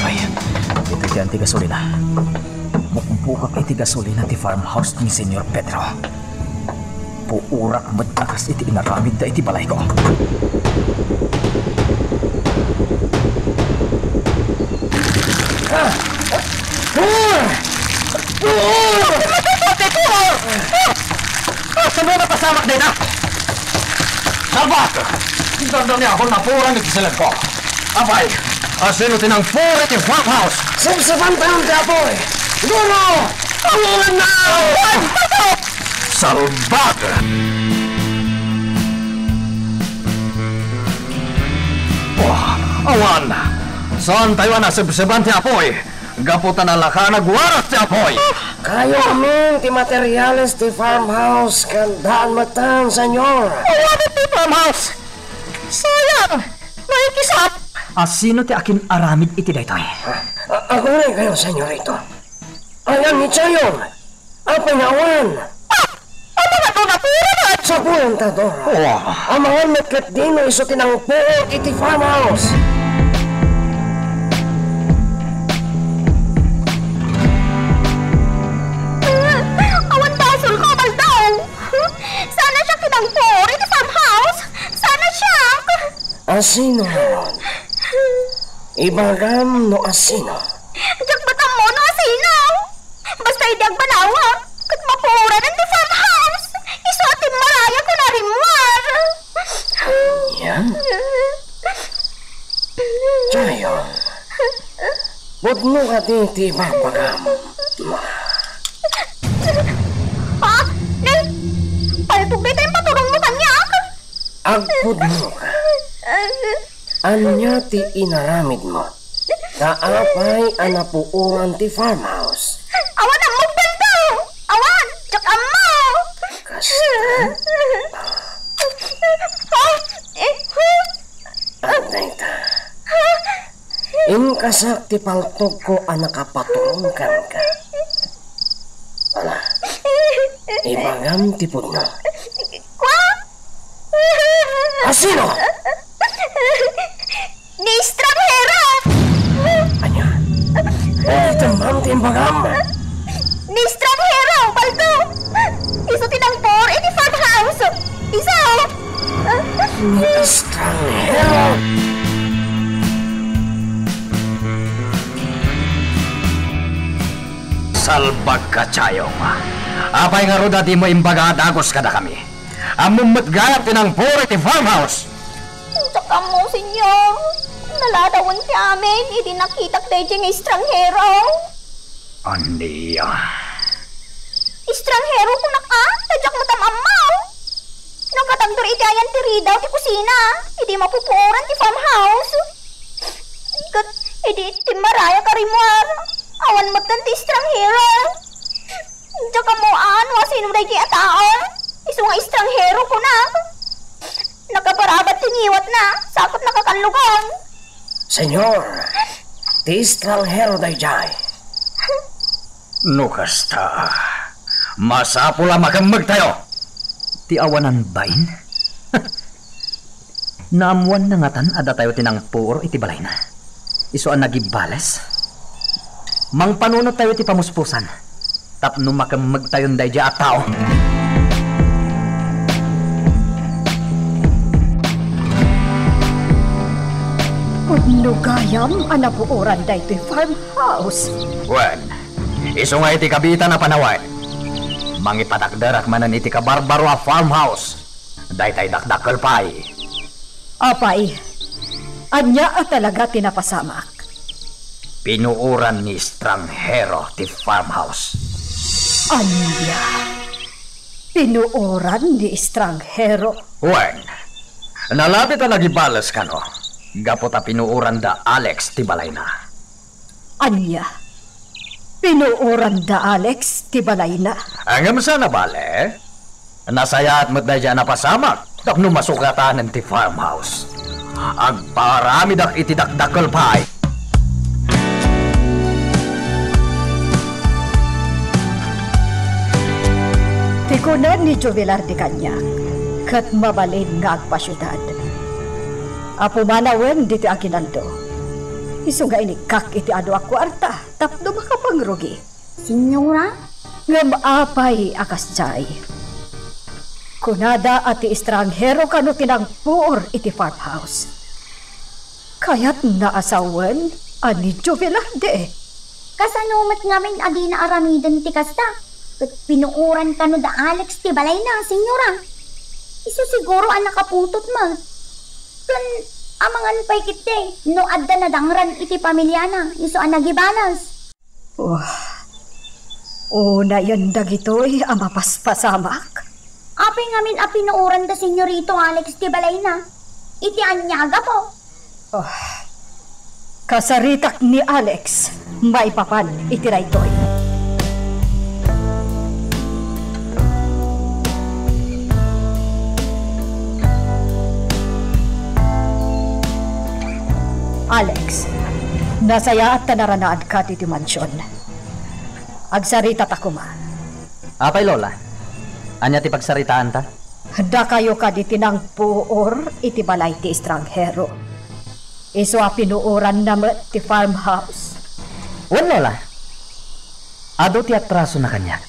Ay, iti dian ti gasolina. Bukbukak iti gasolina ti farmhouse ni Senyor Pedro. Puorak met a kas iti inaramidda iti balayko. Ah! Puor! Puor! Puor! Ah, sino napasamak dayta? Salbak! Dandani ako napuran iti siled ko. Apay, asino ti nangpuri ti farmhouse? Sipsipan tayon ti apoy! Duro! Pangulan na! Salbak! Oh, awan! Saan tayo a nasipsipan ti apoy? Gapu ta nalaka nagwaras ti apoy. Kayo amin ti materiales ti farmhouse, ken daan metten, Senyor. Awan ti farmhouse. Sayang, naikisap. Asino ti akin-aramid iti daytoy? A-, aguray kayo, Senyorito. Ayan ni Chayong. Apay nga awan? Ah! Amangan no napuran! Sapulan ta, Dora. Oh. Amangan met ketdi no isu ti nangpuor iti farmhouse. Awan basolko, Baldo. Saan a siak ti nangpuor iti farmhouse. Saan a siak. Asino ngarud? Ibagam no asino. Diak met ammo no asino. Basta idi agbanawak, ket mapuoranen ti farmhouse. Isu a timmarayak kuna rimmuar. Ania? Chayong, pudno kadi ti ibagbagam? Ha? Ne? Paltog dayta impaturongmo kaniak? Agpudnoka. Ania ti inaramidmo? Ta apay a napuoran ti farmhouse? Awan ammok, Baldo! Awan! Diak ammo! Kasta? Ah, eh, huh? Adda ita. Inkasak ti paltogko a nakapaturong kenka. Ala, ibagam ti pudno. Kua? Asino? Ni estranghero! Ania? Dayta man ti imbagam? Ni estranghero, Baldo! Isu ti nangpuor iti farmhouse! Isu! Ni estranghero! Salbag ka, Chayong. Apay ngarud a dimo imbaga a dagus kadakami? Ammom met gayam ti nangpuor iti farmhouse. Diak ammo, Señor. Naladawen ti amin idi nakitak daydiay nga estranghero. Ania? Estranghero kunak a, ta diak met am-ammo. Nakatagder iti ayan ti ridaw ti kusina, idi mapupuoran ti farmhouse. Ket idi timmarayak a rimmuar, awan metten ti estranghero. Diak ammo a no asino daydiay a tao. Isu nga estranghero kunak. Nakaparabat ti ngiwatna, sa ket nakakallugan. Señor, ti estranghero daydiay. No kasta, masapul a makemmegtayo. Ti awanan bain? Naammoanna ngatan a datayo ti nangpuor iti balayna. Isu a nagibales. Mangpanunottayo ti pamuspusan tapno makemmegtayon daydiay a tao. Pudno gayam a napuoran daytoy farmhouse. Wen, isu nga iti kabiitan a panawen, mangipatakderak manen iti kabarbaro a farmhouse. Daytay dakdakkel pay. Apay, ania a talaga ti napasamak? Pinuoran ni estranghero ti farmhouse. Ania? Pinuoran ni estranghero? Wen, nalabit a nagibales kano, gapu ta pinuoran da Alex ti balayna. Ania? Pinuoran da Alex ti balayna? Ngem saan a bale, nasayaat met daydiay a napasamak tapno masukatanen ti farmhouse. Agparamidak iti dakdakkel pay. Ti kuna ni Jovelarde kaniak, ket mabalin nga agpasiudad. Apo manawen ditoy aginaldo. Isu nga inikkak iti adu a kuarta tapno makapangrugi. Señora? Ngem apay a kasdiay? Kunada a ti estranghero kano ti nangpuor iti farmhouse. Kayatna a sawen a ni Jovelarde. Kasano met ngamin a dina aramiden ti kasta? Ket pinuoran kano da Alex ti balayna, Señora. Isu siguro a nakaputot met. Ken amangan pay ketdi no adda nadangran iti pamiliana, isu a nagibalas. Oh, unayen dagitoy a mapaspasamak. Apay ngamin a pinuoran da Señorito Alex ti balayna? Iti ania a gapu? Oh, kasaritak ni Alex maipapan iti daytoy. Alex, nasayaat ta naranaadka ditoy mansion. Agsaritata koma. Apay, Lola? Ania ti pagsaritaanta? Dakayo kadi ti nangpuor iti balay ti estranghero. Isu a pinuoranna met ti farmhouse. Wen, Lola. Adu ti atrasona kaniak.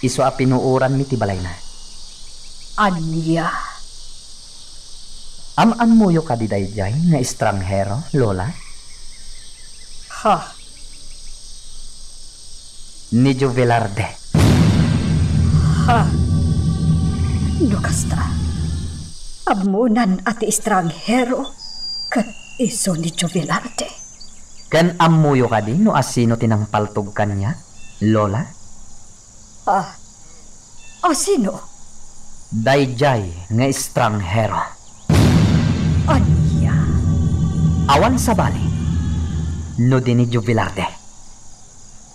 Isu a pinuoranmi ti balayna. Ania? Am-ammoyo kadi daydiay nga estranghero, Lola? Ha? Ni Joe Velarde. Ha? No kasta, ammonan a ti estranghero ket isu ni Joe Velarde. Ken ammoyo kadi no asino ti nangpaltog kaniak, Lola? Ah, asino? Daydiay nga estranghero. Ania? Awan sabali no di ni Joe Velarde.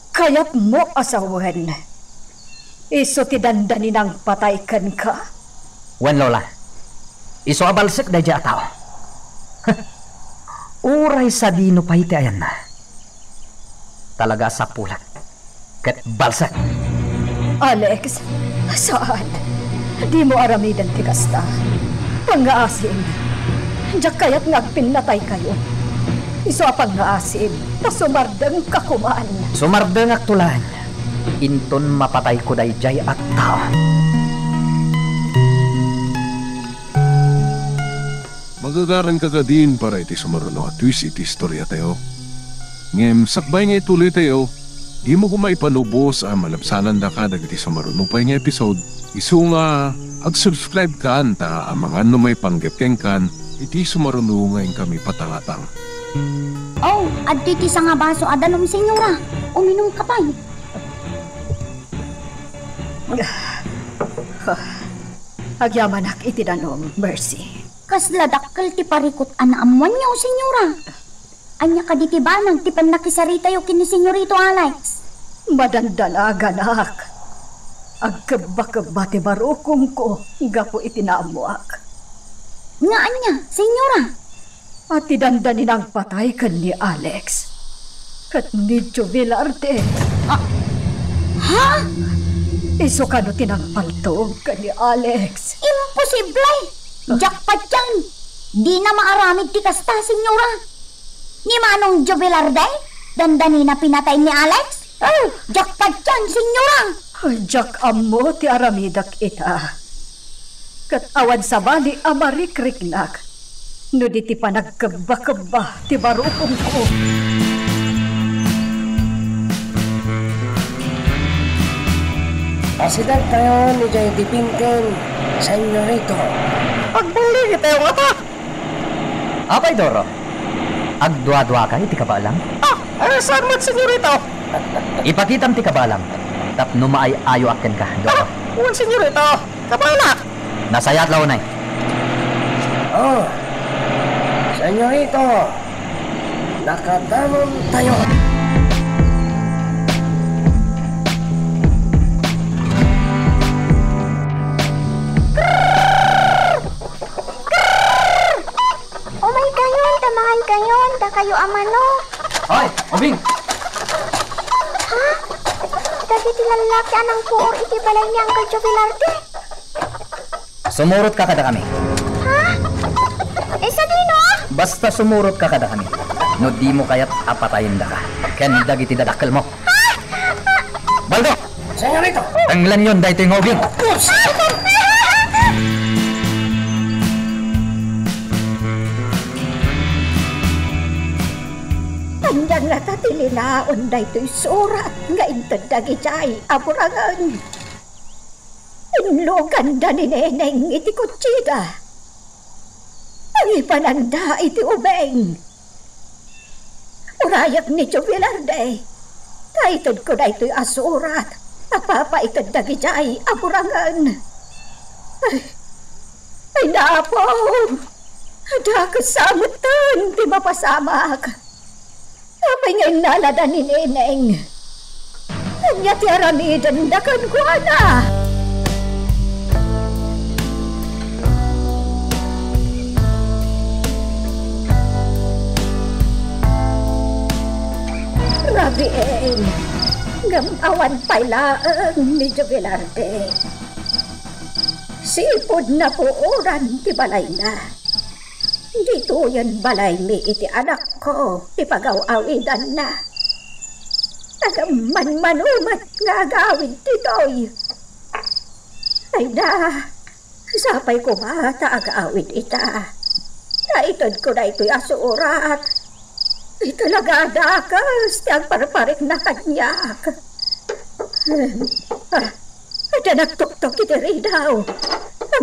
Kayatmo a sawen, isu ti dandani nangpatay kenka? Wen, Lola. Isu a balsek daydiay a tao. Uray sadino pay ti ayanna, talaga a sapulek ket balsek. Alex, saan. Dimo aramiden ti kasta. Pangngaasim. Diak kayat nga agpinnataykayo. Isu a pangngaasim, ta sumardengka koman. Sumardengakto laeng. Inton mapatayko daydiay a tao. Magagaranka kadin para iti sumaruno a twist iti istoriatayo. Ngem sakbay nga ituloytayo, dimo koma ipanubos a malabsanandaka dagiti sumaruno pay nga episode. Isu nga ag-subscribe kan ta amangan no maipanggep kenkan Iti sumaruno nga inkami patangatang. Oh, adtoy ti sangabaso a danum, Senyora. Uminumka pay. Agyamanak iti danum, Mercy. Kasla dakkel ti parikut a naammoanyo, Senyora. Ania kadi ti banag ti pannakisaritayo ken ni Senyorito Alex? Madandanaganak. Agkebbakebba ti barukongko gapu iti naammoak. Nga ania, Senyora? A ti dandani nangpatay ken ni Alex ket ni Joe Velarde. Ah, ha? Isu kano ti nangpaltog ken ni Alex? Imposible! Diak patian! Dina maaramid ti kasta, Senyora. Ni Manong Joe Velarde? Dandanina pinatay ni Alex? Oh, diak patian, Senyora! Diak ammo ti aramidek ita. Ket awan sabali a marikriknak no di ti panagkebbakebba ti barukongko. Pasidegtayon idiay dipingken, Senyorito. Agbuligitayo ngata. Apay, Doro? Agduaduaka iti kabaelam? Ah, eh, saan met, Senyorito? Ipakitam ti kabaelam tapno maay-ayoak kenka, Doro. Ah, wen, Senyorito. Kabaelak. Nasayaat la unay. Oh, Senyorito, nakadanumtayo. Umay kayon, ta maay kayon, dakayo a manok. Hoy, Ubing! Ha? Dagiti lallaki a nangpuor iti balay ni Uncle Joe Velarde. Sumurotka kadakami. Ha? Eh, sadino? Basta sumurotka kadakami. No dimo kayat a patayendaka ken dagiti dadakkelmo. Baldo! Senyorito! Tenglenyon daytoy nga ubing! Ania ngata ti linaon daytoy surat nga inted dagidiay a burangen? Inluganda ni Neneng iti kutsida. Pangipananda iti ubing. Urayek ni Joe Velarde, ta itedko daytoy a surat a papaited dagidiay a burangen. Ay, ay, napo! Dakes sa metten ti mapasamak. Apay nga innalada ni Neneng? Ania ti aramidenda kenkuana? Rabiin, ngem awan pay laeng ni Joe Velarde. Sipud napuoran ti balayna. Ditoyen balaymi iti anakko ti pagaw-awidanna. Ngem manmano met nga agawid ditoy. Ay na, sapay koma ta agawid ita. Ta itedko daytoy a surat. Talaga a dakes ti agparparikna kaniak. Ah, adda nagtuktok iti ridaw.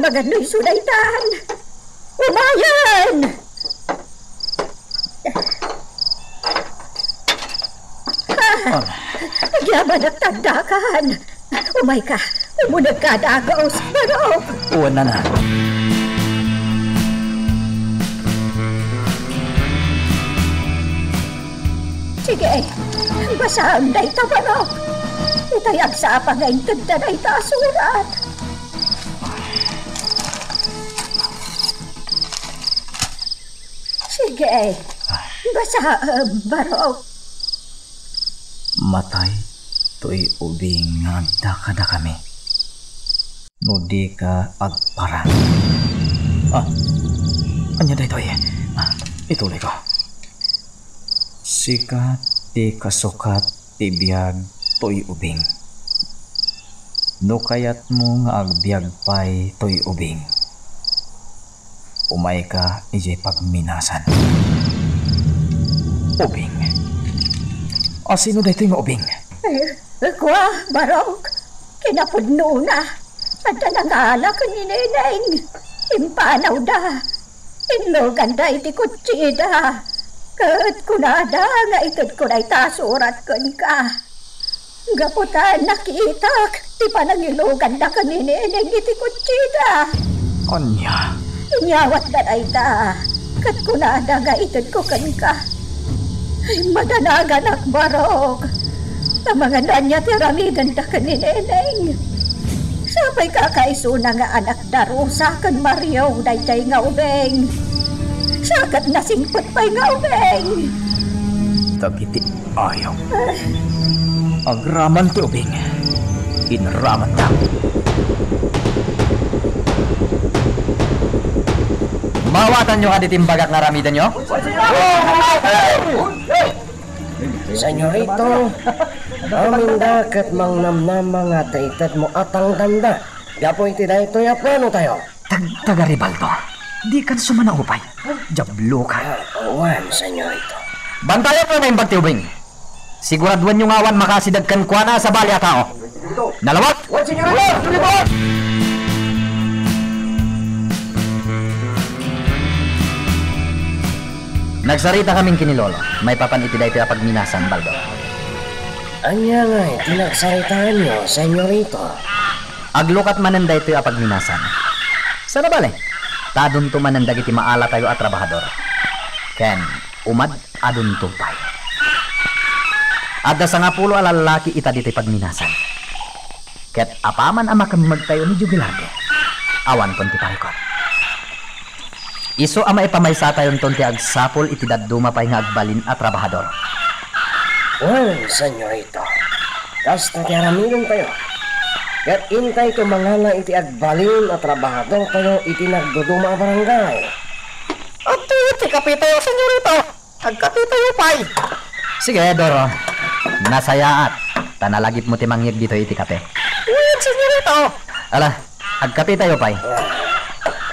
Amangan no isu daytan. Umayen! Ah, agyamanak ta addakan. Umayka, umunegka a dagus, Barok. Wen, nana. Sige, basaem dayta, Barok. Itay agsapa nga intedda dayta a surat. Sige, basaem, Barok. Matay toy ubing nga agda kadakami no dika agparang. Ah, ania daytoy? Ah, ituloyko. Sika ti kasukat ti biag toy ubing. No kayatmo nga agbiag pay toy ubing, umayka idiay pagminasan. Ubing? A, sino daytoy nga ubing? Eh, kua, Barok, kinapudnona, adda nangala ken ni Neneng. Impanawda. Innuganda iti kutsida, ket kunada nga itedko dayta a surat kenka. Gapu ta nakitak ti panangiluganda ken ni Neneng iti kutsida. Ania? Inyawatda dayta, ket kunada nga itedko kenka. Ay, madanaganak, barok. Amangan no ania ti aramidenda ken ni Neneng. Sapay kakaisuna nga anakda Rosa ken Mario daydiay nga ubing. Sa ket nasingpet pay nga ubing. Dagiti ayam. Agraman ti ubing. Inramanda. Maawatanyo kadi ti imbagak nga aramidenyo? Senyorito, aminda ket mangnamnama nga adda itedmo a tangdanda gapu iti daytoy a planotayo. Tagtagaribaldo, dikan sumanaupay. Diabloka. Ah, wen, senyorito. Bantayanyo naimbag ti ubing. Siguraduenyo nga awan makasideg kenkuana a sabali a tao. Nalawag! Wen, senyorito! Nagsaritakamin ken ni Lolo maipapan iti daytoy a pagminasan, Baldo. Ania ngay ti nagsaritaanyo, senyorito? Aglukat manen daytoy a pagminasan. Saan a bale, ta adunto manen dagiti maalatayo a trabahador. Ken umad adunto pay. Adda sangapulo a lallaki ita ditoy pagminasan. Ket apaman a makemmegtayo ni Jubilarde, awanton ti parikut. Isu a maipamaysatayonton ti agsapul iti dadduma pay nga agbalin a trabahador. Wen, senyorito, kasta ti aramidentayo. Ket intayto mangala iti agbalin a trabahadortayo iti nagduduma a barangay. Adtoy ti kapitayo, senyorito. Agkapitayo pay. Sige, Doro. Nasayaat, ta nalagipmo ti mangyeg ditoy iti kape. Wen, senyorito. Ala, agkapitayo pay.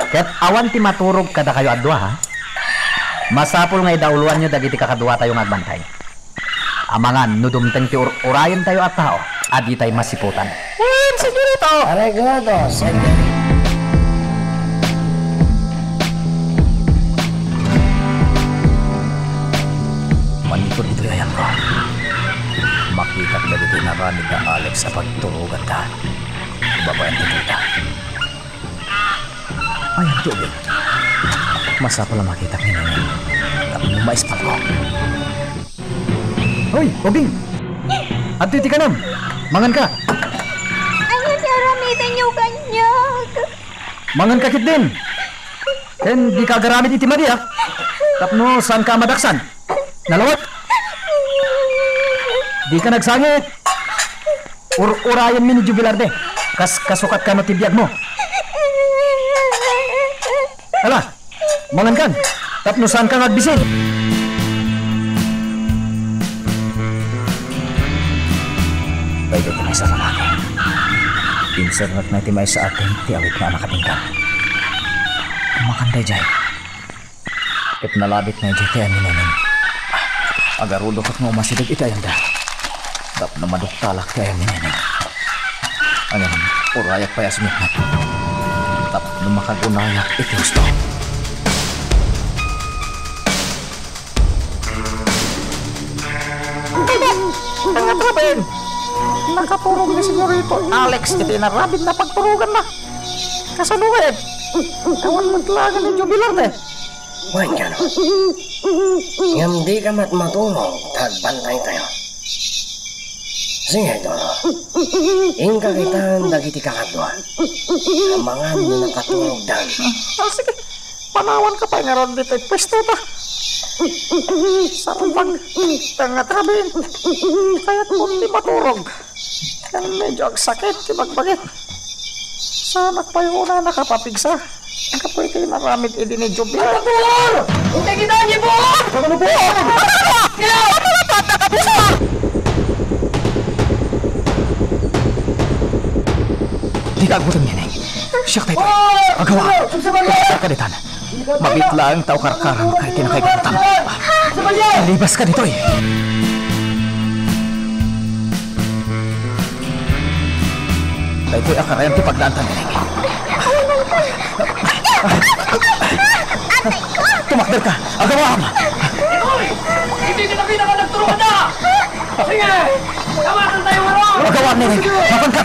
Ket awan ti maturog kadakayo a dua, ha? Masapul nga idauloanyo dagiti kakaduatayo nga agbantay. Amangan no dumteng ti ur-urayentayo a tao a ditay masiputan. Wen, senyorito! Areglado, senyor. Manipud itoy ayanko, makitak dagiti inaramid da Alex a pagturoganda. Babaen ti dayta. Ayan ti ubing. Masapul a makitak ni Neneng tapno maispalko. Hoy, ubing! Adtoy ti kanam! Manganka! Ania ti aramidenyo kaniak? Manganka ketdin! Ken dika agaramid iti madi, a? Tapno saanka a madaksan. Nalawag! Dika nagsangit! Ur-urayenmi ni Jubilarde. Kas-, kasukat kano ti biagmo. Ala, mangankan, tapno saanka nga agbisin. Daytoy ti maysa a lalaki. Insernekna iti maysa a tent ti awit nga anak a pinggan. Makan daydiay. Ket nalabitna idiay ti ayan ni Neneng. Agarudok nga umasideg iti ayanda. Tapno maduktalak ti ayan ni Neneng. Ngem urayak pay a sumitnget tapno makagunayak iti husto. Ay, ay, ay, ay, ay, ay. Nakaturog ni Senyorito Alex iti inaramidna a pagturoganna. Kasano ket? Awan met laeng ni Jubilarde. Wen, Jano. Ngem dika met maturog ta agbantaytayo. Sige, Doro. Inka kitaen dagiti kakadua. Amangan no nakaturogdan. Ah, sige. Panawanka pay ngarud ditoy puesto ta. Sarbang, tangat rabin. Kayatko ti maturog. Ken medyo agsakit ti bagbagik. Saanak pay unay a nakapapigsa gapu iti inaramid idi ni Jubila. Ang kapuor! Ang kagitan ni Puor! Ang kapuor! Dika aggutom, Neneng. Siak daytoy. Agawa. Siak daytan. Mabiit laeng ta ukarkaramka iti nakaigaputam. Libaska ditoy. Daytoy a karayan ti pagdaanta, Neneng. Makder ka! Agawam! Itoy! Itoy ti nakita nga nagturukan na! Sige! Tamakan tayo, ano? Agawam, Neneng! Mapanka!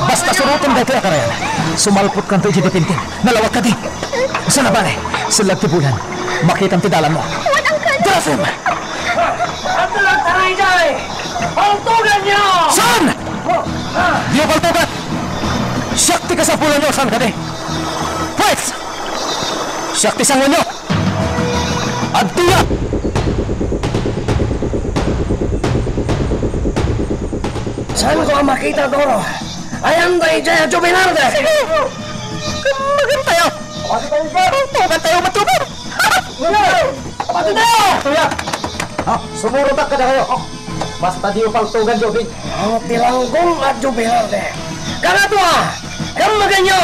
Basta suroten daytoy a karayan. Sumalpotkanto idiay dipintin. Nalawag kadi. Saan a bale? Sellag ti bulan. Makitam ti dalanmo. Darasem! Adda lang taray jay! Paltuganyo! Saan? Diyo paltugan! Siak ti kasapulanyo, saan kadi? Pwes! Siak ti sangoenyo! Adtoya! Saanko a makita, Doro? Ayanto idiay a jubilar de! Sige! Kummagantayo! Paltugantayo, matubang! Patitayo! Adtoya! Ha? Sumurotak kadakayo! Basta diyo paltugan, Jobing. Ang tilanggong a jubilar de. Kanato a! Kammaganyo!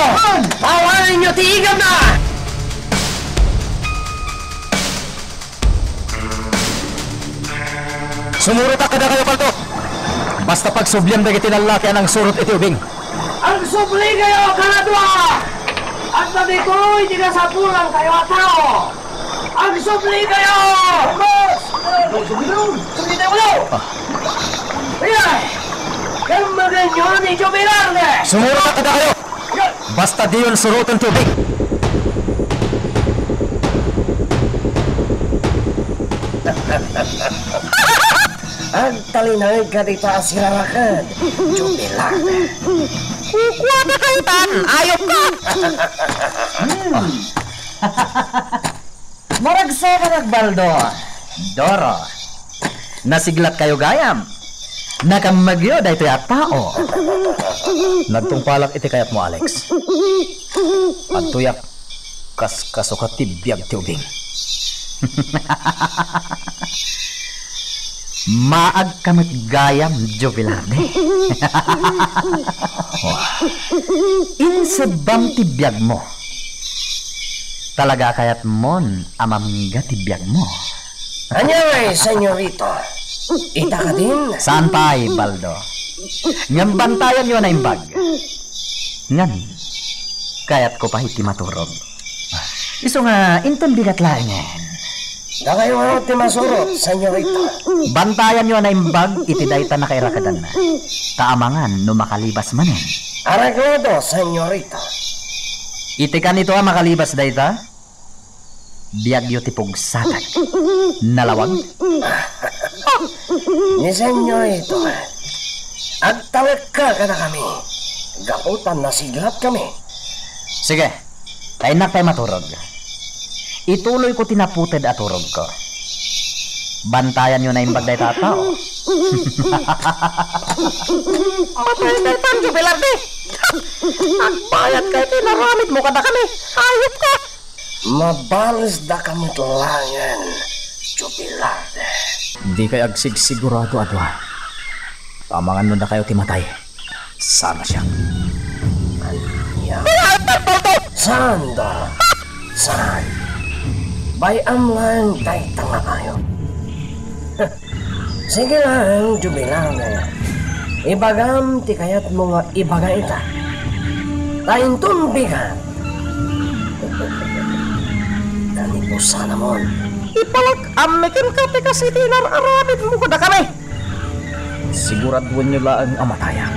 Awarenyo ti igabna! Sumurotak kadakayo, palto! Basta pagsubliam dagiti lallaki a nangsurot iti ubing. Agsublikayo kanato a! Adda ditoy ti kasapulankayo a tao! Agsublikayo! Sumitayo kayo! Ay! Kammaganyo ni Jubilar de! Sumurotak kadakayo! Basta diyon suroten ti ubing. Agtalinaedka dita a siraraked, Jubilar. Kukuada kayo tan, ayop ka! Naragsakan, Agbaldo. Doro. Nasiglatkayo gayam. Nakammagyo daytoy a tao. Nagtungpalak iti kayatmo, Alex. Adtoyak, kaskasuka ti biag ti ubing. Maagka met gayam, Jubilar de. Insebbam ti biagmo. Talaga kayatmon a mamngga ti biagmo. Ania ngay, senyorita? Ita kadin? Saan pay, Baldo. Ngem bantayanyo a naimbag. Ngem, kayatko pay ti maturog. Isu nga, inton bigat laengen. Dakayo ngarud ti masurot, senyorita. Bantayanyo a naimbag iti dayta nakairakedanna. Ta amangan no makalibas manen. Areglado, senyorita. Iti kanito a makalibas dayta, biagyo ti pugsatak. Nalawag? Ni senyorita, agtalekka kadakami. Gapu ta nasiglatkami. Sige. Kayatnak pay maturog. Ituloyko ti naputed a turogko. Bantayanyo a naimbag dayta a tao. Matay dayta a Jubilar de! Agbayadka iti inaramidmo kadakami! Ayop ka! Mabalisdaka met laengen, Jubilar de. Dikay agsigsigurado a dua. Amangan no dakayo ti matay. Saan a siak? Ania? Saan da? Saan? Bay-am laeng dayta nga ayup. Sige laeng, Jubilar. Ibagam ti kayatmo nga ibaga ita. Ta inton bigat, kanibusanamon. Ipalak-ammi kenka ti kas iti inar-aramidmo kadakami. Siguraduenyo laeng a matayak.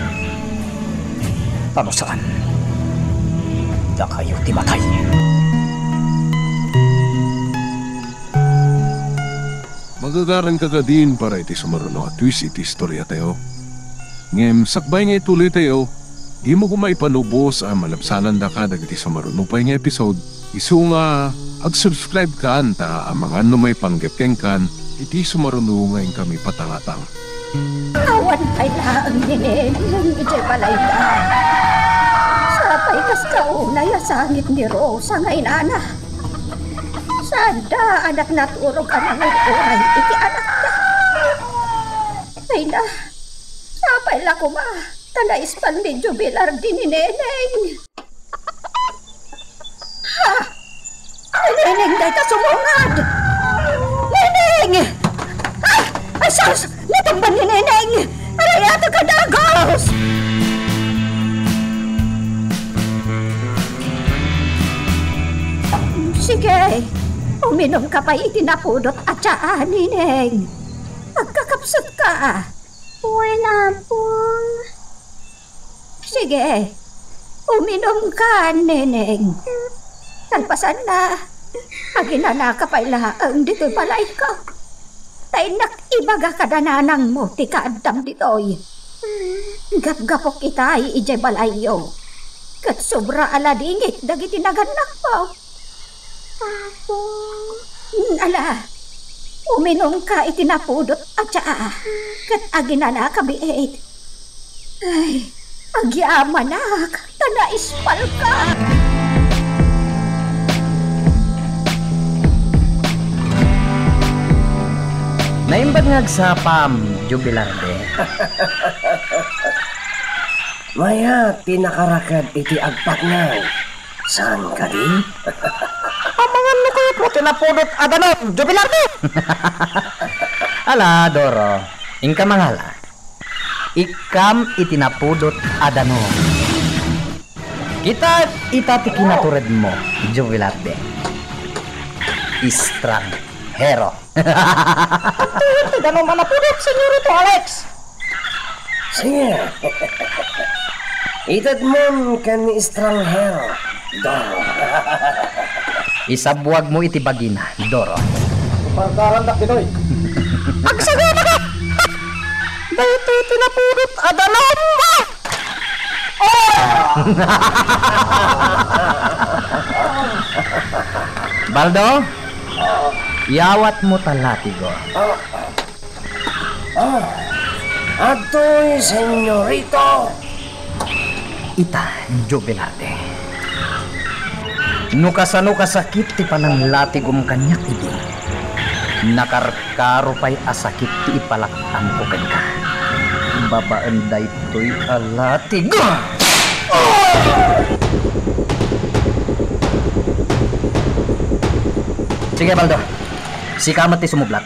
Ta no saan, dakayo ti matay. Magagaranka kadin para iti sumaruno a twist iti istoriatayo. Ngem sakbay nga ituloytayo, dimo koma ipalubos a malabsanandaka dagiti sumaruno pay nga episode. Isu nga, ag-subscribe kan ta amangan no maipanggep kenkan iti sumaruno nga inkami patangatang. Awan pay laeng ni Neneng idiay balayda. Sapay kas kaunay a sangit ni Rosa nga inana. Saanda a nagnaturog a nanguray iti anakda. Ay na, sapay la koma ta naispal ni Jubilar di ni Neneng. Ha? Ni Neneng dayta sumungad! Neneng! Ay! Ay, sus! Natumban ni Neneng! Aray, ato ka dagos! Sige, Uminumka pay iti napudot a tsaa, Neneng. Agkakapsutka. Wen, Apong. Sige, uminumka, Neneng. Kalpasanna, aginanaka pay laeng ditoy balayko. Ta innak ibaga kada nanangmo ti kaaddam ditoy. Gapgapok itay idiay balayyo. Ket sobra a ladingit dagiti nagannakmo. Apo. Ala, uminumka iti napudot a tsaa, ket aginanaka biit. Ay, agyamanak, ta naispalka. Naimbag nga agsapam, Jubilarde. Mayat ti nakaraked iti agpatnang. Saan kadi? Amangan no kayatmo ti napudot a danum, Jubilarde! Ala, Doro, inka mangala. Ikkam iti napudot a danum. Kita ita ti kinaturedmo, Jubilarde. Estranghero. Adtoyen ti danum a napudot, Senyorito Alex. Sige. Itedmon ken ni estranghero, Doro. Isabwagmo iti bagina, Doro. Parkarandak ditoy. Agsaganaka! Daytoy ti napudot a danum, ah! Baldo, iyawatmo ta latigo. Ah, adtoy, senyorito. Ita, Jubilate. No kasano kasakit ti pananglatigom kaniak idi, nakarkaro pay a sakit ti ipalaktanko kenka. Babaen daytoy a latig. Sige, Baldo. Sika met ti sumublat.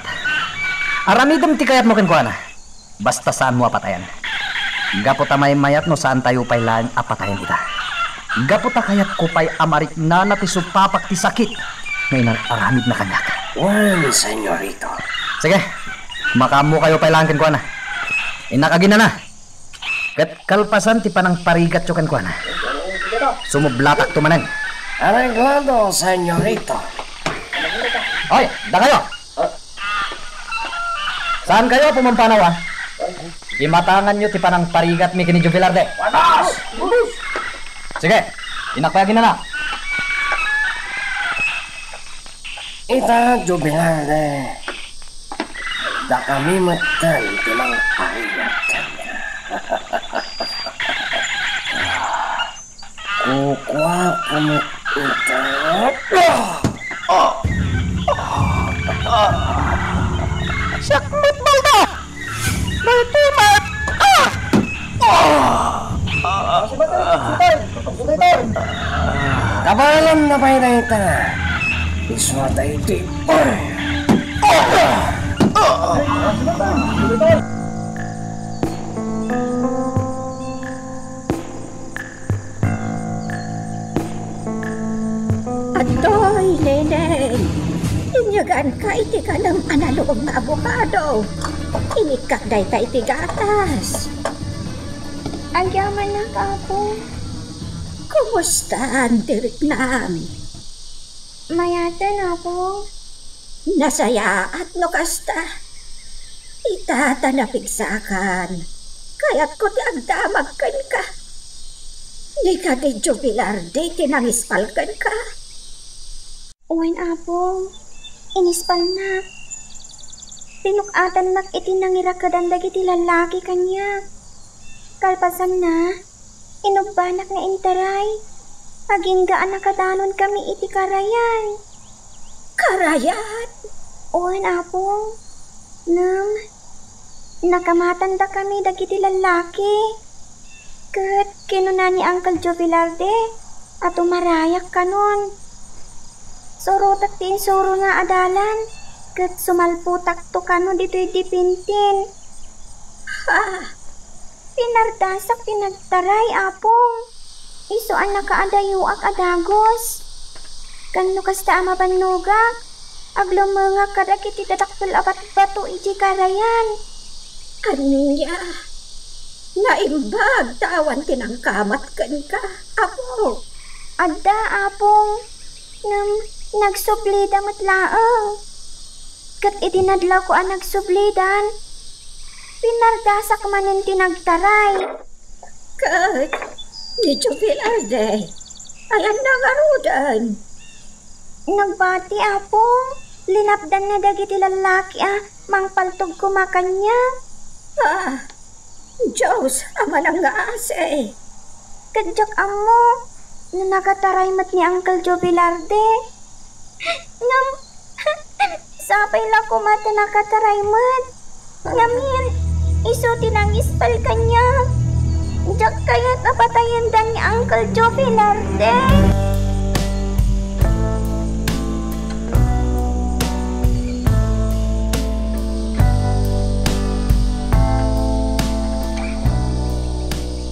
Aramidem ti kayatmo kenkuana. Basta saanmo a patayan. Gapu ta maymayat no saantayo pay laeng a patayen ita. Gapu ta kayatko pay a mariknana ti supapak ti sakit nga inar-aramidna kaniak. Wen, senyorito. Sige, makaammokayo pay laeng kenkuana. Innak aginana. Ket kalpasan ti panangparigatyo kenkuana, sumublatakto manen. Areglado, senyorito. Oy, dakayo! Saankayo a pumampanaw, a? Imatanganyo ti panangparigatmi ken ni Jubilarde. Wagas! Sige, innak pay aginana. Ita, Jubilarde, dakami metten ti mangparigat kenka. Kukuaak met ita. Siak met, Baldo! Daytoy met! Ah! Ah! Kabaelanna pay dayta. Isuna daytoy. Oy! Ah! Adtoy, Neneng, inyaganka iti kanem a naluom nga abokado. Inikkak dayta iti gatas. Agyamanak, Apo. Kumusta ti riknam? Mayaten, Apo. Nasayaat no kasta. Ita ta napigsakan, kayatko ti agdamag kenka. Di kadi Jubilarde ti nangispal kenka? Wen, Apo. Inispalnak. Pinuk-atannak iti nangirakedan dagiti lallaki kaniak. Kalpasanna, inubbanak nga intaray. Agingga a nakadanon kami iti karayan. Karayan? Wen, Apo. Ngem, nakamatandakami dagiti lallaki. Ket kinuna ni Uncle Joe Velarde a tumarayak kanon. Surotak ti insurona a dalan, ket sumalpotakto kano ditoy Dipintin. Ha? Pinardasak ti nagtaray, Apong. Isu a nakaadayoak a dagus. Ken no kasta a mabannogak, Aglumengak kadagiti dadakkel a batbato idiay karayan. Ania? Naimbag ta awan ti nangkamat kenka, Apo. Adda, Apong. Ngem nagsublida met laeng. Ket idi nadlawko a nagsublidan, pinardasak manen ti nagtaray. Ket ni Jovel Arde, ayanna ngaruden? Nagbati, Apo. Linapdanna dagiti lallaki a mangpaltog koma kaniak. Ah, Dios a manangngaasi. Ket diak ammo no nakataray met ni Uncle Joe Velarde. Ngem, sapay la koma ta nakataray met. Ngamin, isu ti nangispal kaniak. Diak kayat a patayenda ni Uncle Joe Velarde.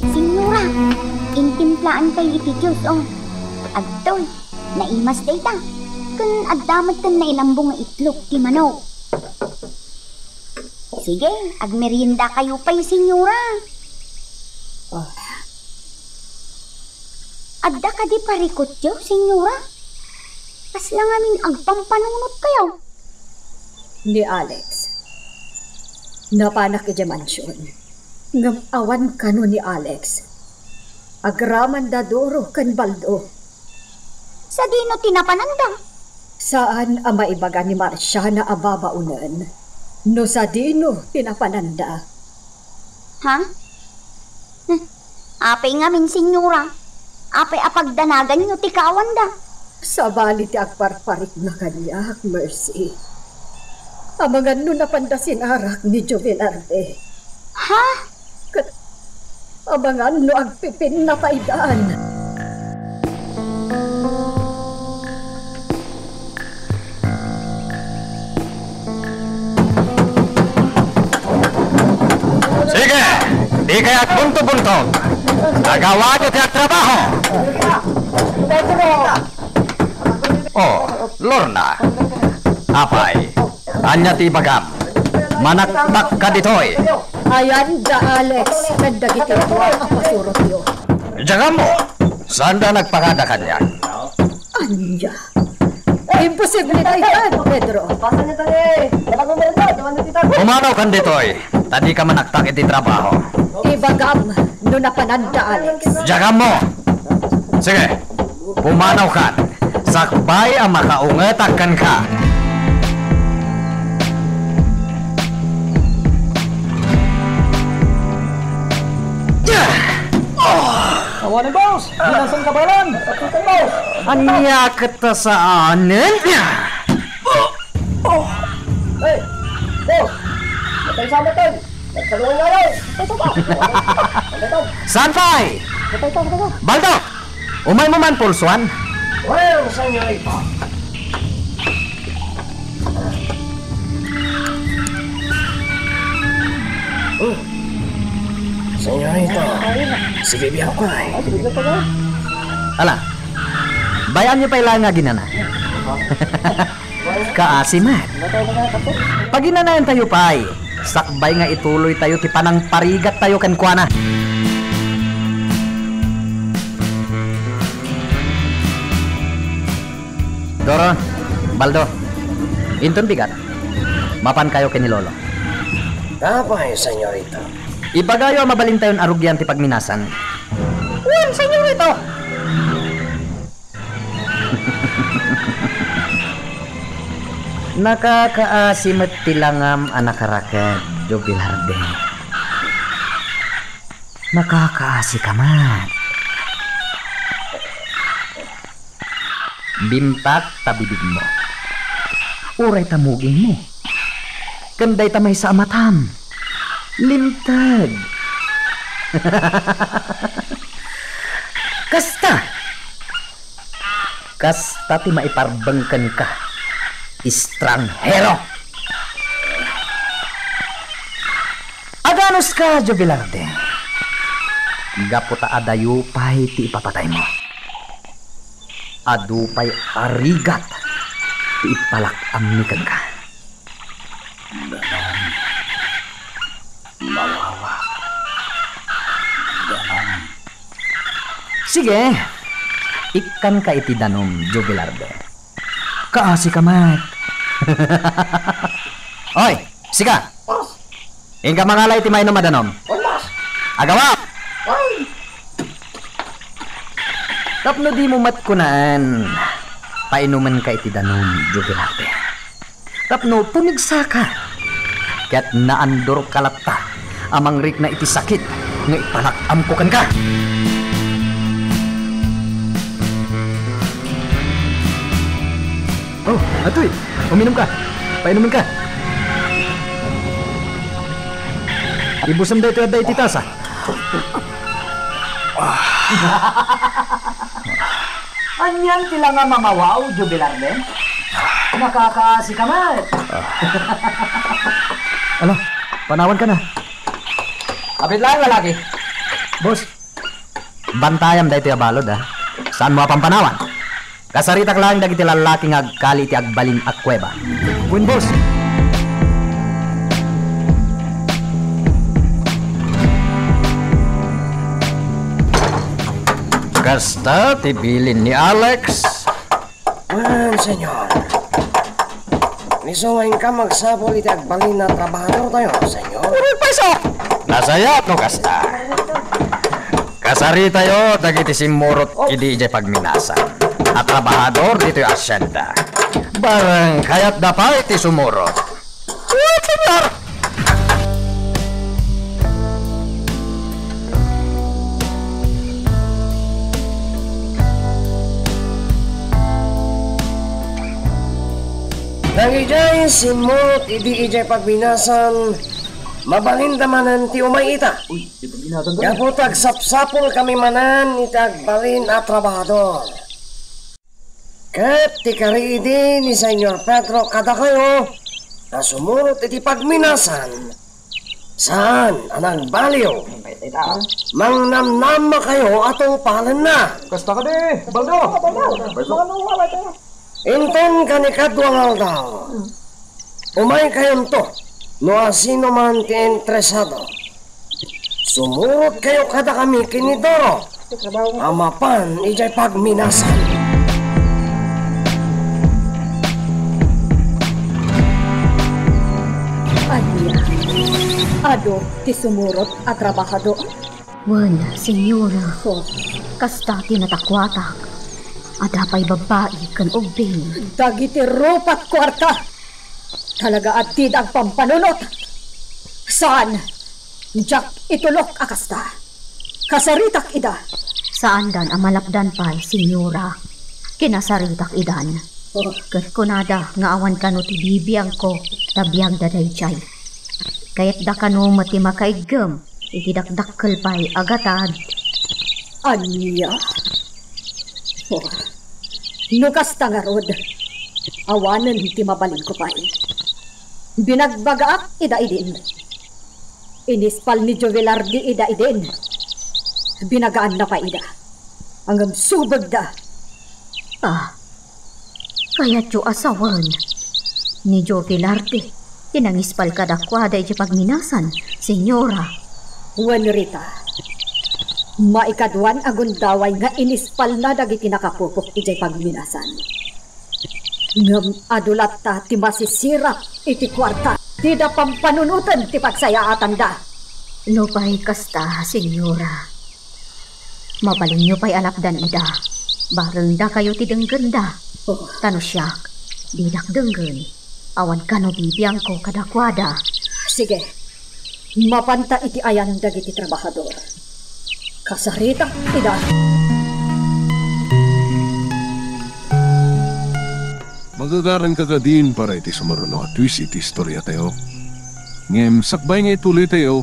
Senyora, intimplaankayo iti juice, o. Adtoy, naimas dayta. Ken adda met ti nailambong nga itlog ti manok. Sige, agmeriendakayo pay, senyora. Ah. Adda kadi parikutyo, senyora? Kasla ngamin agpampanunotkayo. Ni Alex. Napanak idiay mansion. Ngem awan kano ni Alex. Agramanda duro ken Baldo. Sadino ti napananda? Saan a maibaga ni Marciana a babaonen no sadino ti napananda. Ha? Hmm. Apay ngamin, senyora? Apay a pagdanaganyo ti kaawanda? Sabali ti agparparikna kaniak, Mercy. Amangan no napanda sinarak ni Joe Velarde. Ha? Ket amangan no agpipinna pay daan. Sige, dikay agbunto-bunto. Agawayo ti agtrabaho. Oh, Lorna. Apay, ania ti ibagam? Manaktakka ditoy. Ayan da Alex ken dagiti dua a pasurotyo. Diak ammo, saanda nagpakada kaniak. Ania? Imposible daytan, Pedro. Pumanawkan ditoy, ta dika manaktak iti trabaho. Ibagam no napananda, Alex. Diak ammo. Sige, pumanawkan. Sakbay a makaungetak kenka. Awanen, boss! Ginasang kabalan! Ania ket ta saanen? Oh! Hey! Boss! Matay sa matay! Nagsalungan nga rin! Matay sa ba? Matay sa! Saan pay? Matay sa, matay sa! Baldo! Umaymo man, pulsuan. Well, señorita. Hmm. Señorita, sige, biyaw ka, eh. Ala, bay-anyo pay laeng nga aginana. Kaasi met. Paginanaentayo pay. Sakbay nga ituloytayo ti panangparigattayo kenkuana. Doro, Baldo, inton bigat, mapankayo ken ni Lolo. Apay, señorita? Ibagayo a mabalintayon a rugian ti pagminasan. Wen, señorita! Nakakaasi met ti langam a nakaraket, Joe Velarde. Nakakaasi ka met. Bimtak ta bibigmo. Uray ta mugingmo. Ken dayta maysa a matam. Limteg. Kasta. Kasta ti maiparbeng kenka, estranghero. Aganuska, Joe Velarde. Gapu ta adayo pay ti ipapataymo. Adu pay a rigat ti ipalak-ammi kenka. Danum. Mawawa. Danum. Sige. Ikkanka iti danum, Joe Velarde. Kaasika met. Oy, sika! Inka mangala iti mainum a danum. Agawak! Tapno dimo met kunaan, painumenka iti danum, Joe Velarde. Tapno pumigsaka, ket naandurka latta a mangrikna iti sakit nga ipalak-amko kenka. Oh, atoy, uminumka. Painumenka. Ibusem daytoy adda iti tasa. Anian ti la nga mamawaw, Joe Velarde? Nakakaasika met. Ala, panawanka na. Apit laeng, lalaki. Boss, bantayam daytoy a balud, a. Saanmo a pampanawan? Kasaritak laeng dagiti lallaki nga agkali iti agbalin a kuweba. Wen, boss. Kasta ti bilin ni Alex. Wen, senyor. Isu nga inkam agsapul iti agbalin a trabahadortayo, senyor. Puro paiso! Nasayaat no kasta. Kasaritayo dagiti simmurot idi idiay pagminasan a trabahador ditoy asyenda. Bareng kayatda pay ti sumurot. Senyor! Dagidiay simmurot idi idiay pagminasan, mabalinda manen ti umay ita. Uy, di pagminasan ka. Gapu ta agsapsapulkami manen iti agbalin a trabahador. Ket ti kari idi ni Senyor Pedro kadakayo a sumurot iti pagminasan, saan a nagbaliw. Mangnamnamakayo a tungpalenna. Kasta kadi, Baldo. Inton kanikadua nga aldaw, umaykayonto no asinoman ti interesado. Sumurotkayo kadakami ken ni Doro a mapan idiay pagminasan. Ania? Adu ti sumurot a trabahador? Wen, senyora. Oh. Kasta ti natakuatak. Adda pay babbai ken ubbing. Dagiti rupat kuarta. Talaga a dida agpampanunot. Saan? Diak itulok a kasta. Kasaritak ida. Saandan a malapdan pay, senyora. Kinasaritak idan. Oh. Ket kunada nga awan kano ti bibiangko ta biagda daydiay. Kayatda kano met ti makaiggem iti dakdakkel pay a gatad. Ania? Oh, no kasta ngarud, awanen ti mabalinko pay. Binagbagaak ida idin. Inispal ni Jovelardi ida idin. Binagaanna pay ida. Ngem subegda. Ah, kayatyo a sawen, ni Jovelardi ti nangispal kadakuada iti pagminasan, senyora. Wen, Rita, maikaduan a gundaway nga inispalna dagiti nakapupok idiay pagminasan. Ngem adu latta ti masisirap iti kuarta. Dida pampanunoten ti pagsayaatanda. Nupay kasta, senyora, mabalinyo pay a lapdan ida. Bareng dakayo ti denggenda. Oh. Ta no siak, dinak denggen. Awan kano bibiangko kadakuada. Sige. Mapanta iti ayan dagiti trabahador. Kasaritak ida. Magagaranka kadin para iti sumaruno a twist iti istoriatayo. Ngem sakbay nga ituloytayo,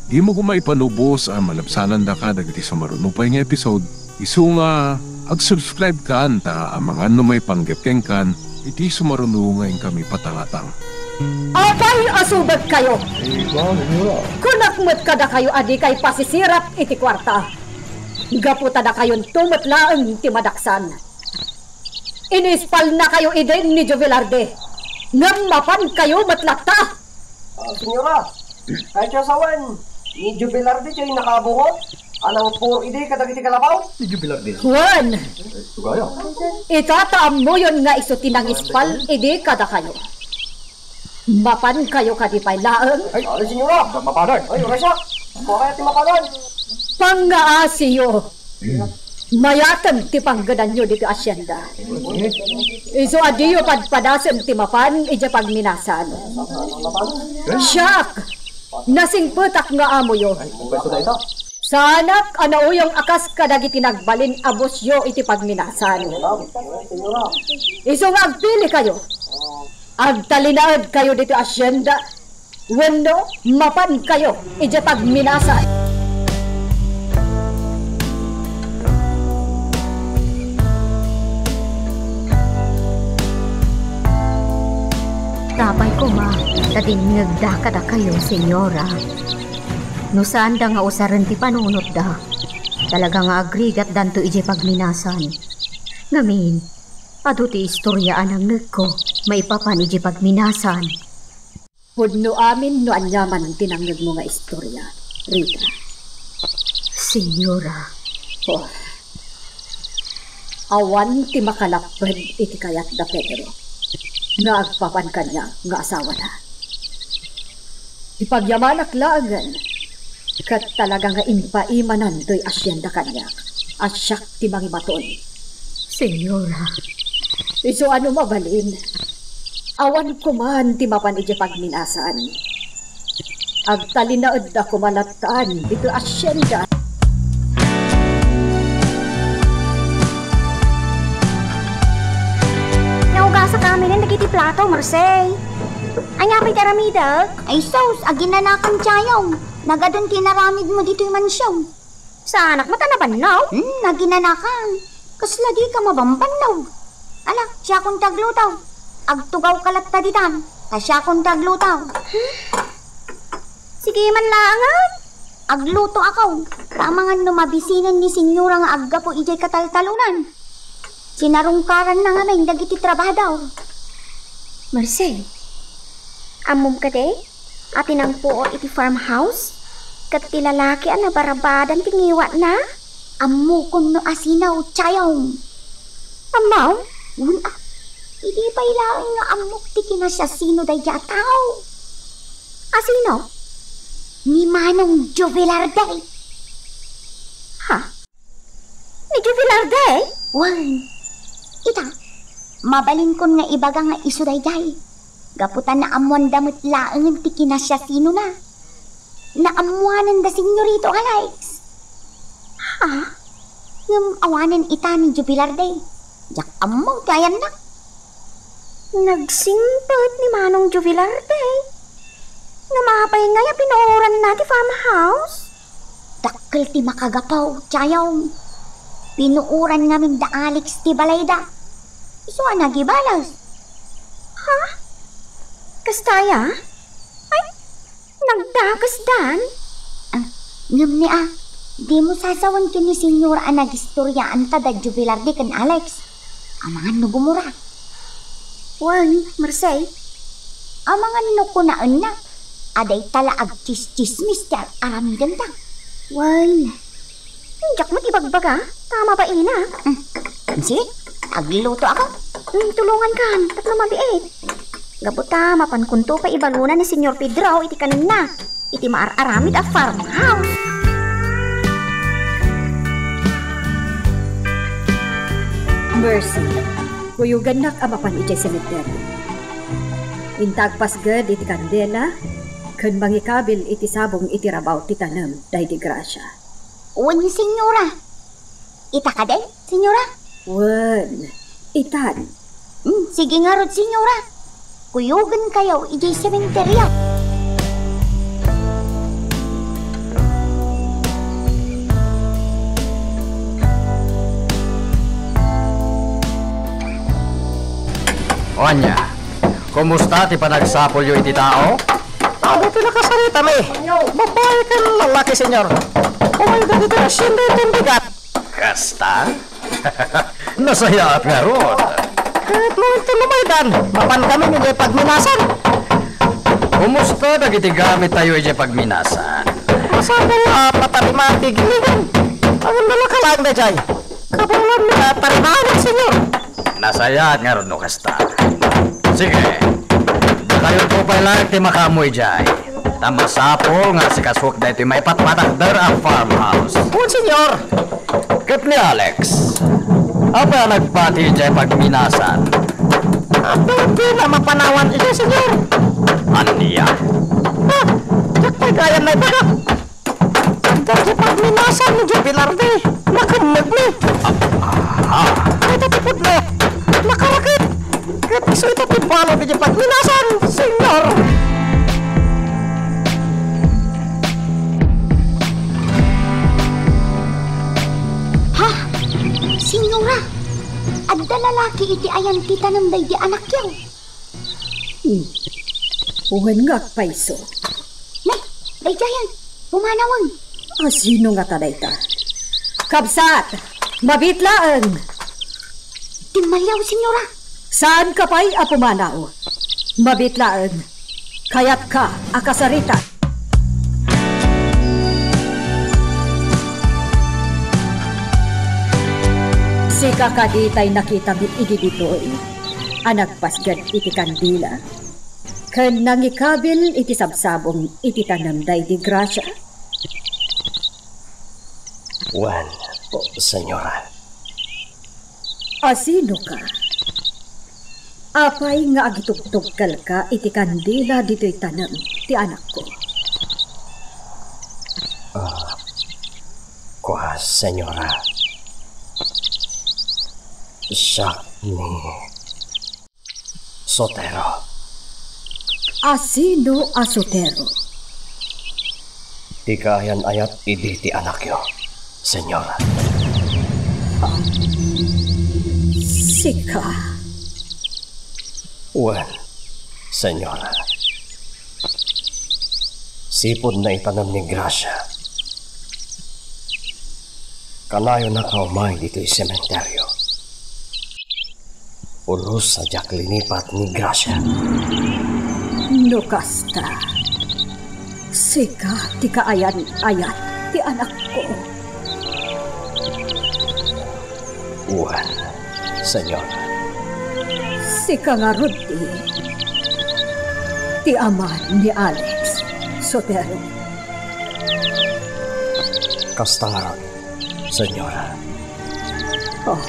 dimo koma ipanubos a malabsanandaka dagiti sumaruno pay nga episode. Isu nga ag-subscribe kan ta amangan no maipanggep kenkan iti sumaruno nga inkami patangatang. Apay a subekkayo? Kunak met kadakayo a dikay pasisirap iti kuarta. Gapu ta dakayonto met laeng ti madaksan. Inispalnakayo idin ni Jovelarde. Ngem mapankayo met latta. Ah, senyora, kayatyo sawen, ni Jovelarde diay nakabungot a nangpuro idi kadagiti kalabaw? Ni Jovelarde. Wen, Tugaya. Ita ta ammoyon nga isu ti nangispal idi kadakayo. Mapankayo kadi pay laeng? Ay, ay, senyora. Mapanan. Ay, orasya. Kua kayat ti mapanan. Pangngaasiyo. Mayaten ti panggedanyo ditoy hacienda. Isu a diyo padpadasen ti mapan idiay pagminasan. Siak, nasingpetak nga amoyo. Saanak a nauyong a kas kadagiti nagbalin a bosyo iti pagminasan. Isu nga agpilikayo. Agtalinaedkayo ditoy hacienda wenno mapankayo idiay pagminasan. Apay koma ta dinnegda kadakayo, senyora. No saanda nga usaren ti panunotda, talaga nga agrigatdanto idiay pagminasan. Ngamin, adu ti istoria a nangngegko maipapan idiay pagminasan. Pudno amin no aniaman ti nangngegmo nga istoria, Rita. Senyora. Oh. Awan ti makalapped iti kayatda, Pedro, nga agpapan kaniak nga asawana. Ipagyamanak laengen, ket talaga nga impaimanan toy hacienda kaniak a siak ti mangibaton. Senyora. Isu a no mabalin, awan koman ti mapan idiay pagminasan. Agtalinaedda koma lattan ditoy hacienda. Naugasak aminen dagiti plato, Merced. Ania pay ti aramidek? Ay sus, aginanakan ti ayawm. Nagadun ti inaramidmo ditoy mansion. Saanak met a nabannog? Hmm, aginanakan. Kasla dika mabambannog. Ala, siakon ti agluto. Agtugawka latta ditan, ta siakon ti agluto. Hmm? Sige man laengen. Aglutoak. Ta amangan no mabisinen ni senyora nga aggapu idiay kataltalonan. Sinarungkaranna ngamin dagiti trabahador. Merced, ammom kadi a ti nangpuor iti farmhouse ket ti lalaki a nabarabadan ti ngiwatna? Ammokon no asino, Chayong. Ammom? Wen a, idi pay laeng nga ammok ti kinasiasino daydiay a tao. Asino? Ni Manong Jovelarde. Ha? Ni Jovelarde? Wen. Ita, mabalinkon nga ibaga nga isu daydiay. Gapu ta naammoanda met laengen ti kinasiasinona. Naammoananda, Senyorito Alex. Ha? Ngem awanen ita ni Jovelarde. Diak ammo ti ayanna. Nagsingpet ni Manong Jovelarde. Ngem apay ngay a pinuoranna ti farmhouse? Dakkel ti makagapu, Chayong. Pinuoran ngamin da Alex ti balayda. Isu a nagibales. Ha? Kasta aya? Ay, nagdakesdan? Ah, ngem ni a, dimo sasawen ken ni Senyora a nagistoriaanta da Jovelarde ken Alex? Amangan no bumura. Wen, Merced. Amangan no kunaenna a dayta la agtsistsismis ti ar-aramidenta. Wen, diak met ibagbaga, ta mabaina. Mm. Sige, aglutoak. Mm, tulongankan, tapno mabiit. Gapu ta mapankonto pay ibalona ni Senyor Pedro iti kanenna iti maar-aramid a farmhouse. Mercy, kuyogannak a mapan idiay sementeryo. Inta agpasged iti kandela ken mangikabil iti sabong iti rabaw ti tanem daydi Gracia. Wen, Senyora. Ita kadi, Senyora? Wen, itan. Hmm, sige ngarud, Senyora. Kuyogenkayo idiay sementeryo. O ania, kumusta ti panagsapulyo iti tao? Adu ti nakasaritami. Babai ken lalaki, Senyor. Umay dagiti hacienda iti bigat. Kasta? Nasayaat ngarud. Ket no inton lumaydan, mapankami idiay pagminasan. Kumusta dagiti gamittayo idiay pagminasan? Masapul a patarimaan ti giligan. Agannalaka laeng daydiay. Kabaelanmi a tarimaen, Señor. Nasayaat ngarud no kasta. Sige, dakayonto pay laeng ti makaammo idiay. Ta masapul nga asikasuek daytoy maipatpatakder a farmhouse. Wen, Señor. Ket ni Alex, apay a nagpati idiay pagminasan? Apay a dina mapanawan idiay, Señor? Ania? Ah, diak pay gayan naibaga. Adda ti pagminasan ni Joe Velarde. Nakemmegmi. Ah, ah. Ita ti pudno. Nakarakit. Ket isu ita ti balo ti pagminasan, Señor. Ha? Señora, adda lalaki iti ayan ti tanem daydi anakyo. Hmm. Wen nga agpayso. Nay, daydiayen, pumanawen. A, sino ngata dayta? Kabsat, mabiit laeng. Timmaliaw, Señora. Saanka pay a pumanaw. Mabiit laeng. Kayatka a kasarita. Sika kadi tay nakitami idi ditoy a nagpasged iti kandila ken nangikabil iti sabsabong iti tanem daydi Gracia? Wen, Señora. A, sinoka? Apay nga agitugtugkalka iti kandila ditoy tanem ti anakko? Ah, kua, Señora. Siak ni Sotero. A, sino a Sotero? Ti kaayan-ayat idi ti anakyo, Señora. Ah, sika? Wen, Señora. Sipud naitanem ni Gracia, kanayonnak a umay ditoy sementerio. Pulos a diak linipat ni Gracia. No kasta, sika ti kaayan-ayat ti anakko. Wen, Señor. Sika ngarud ti, ti ama ni Alex Sotero. Kasta ngarud, Señora. Oh.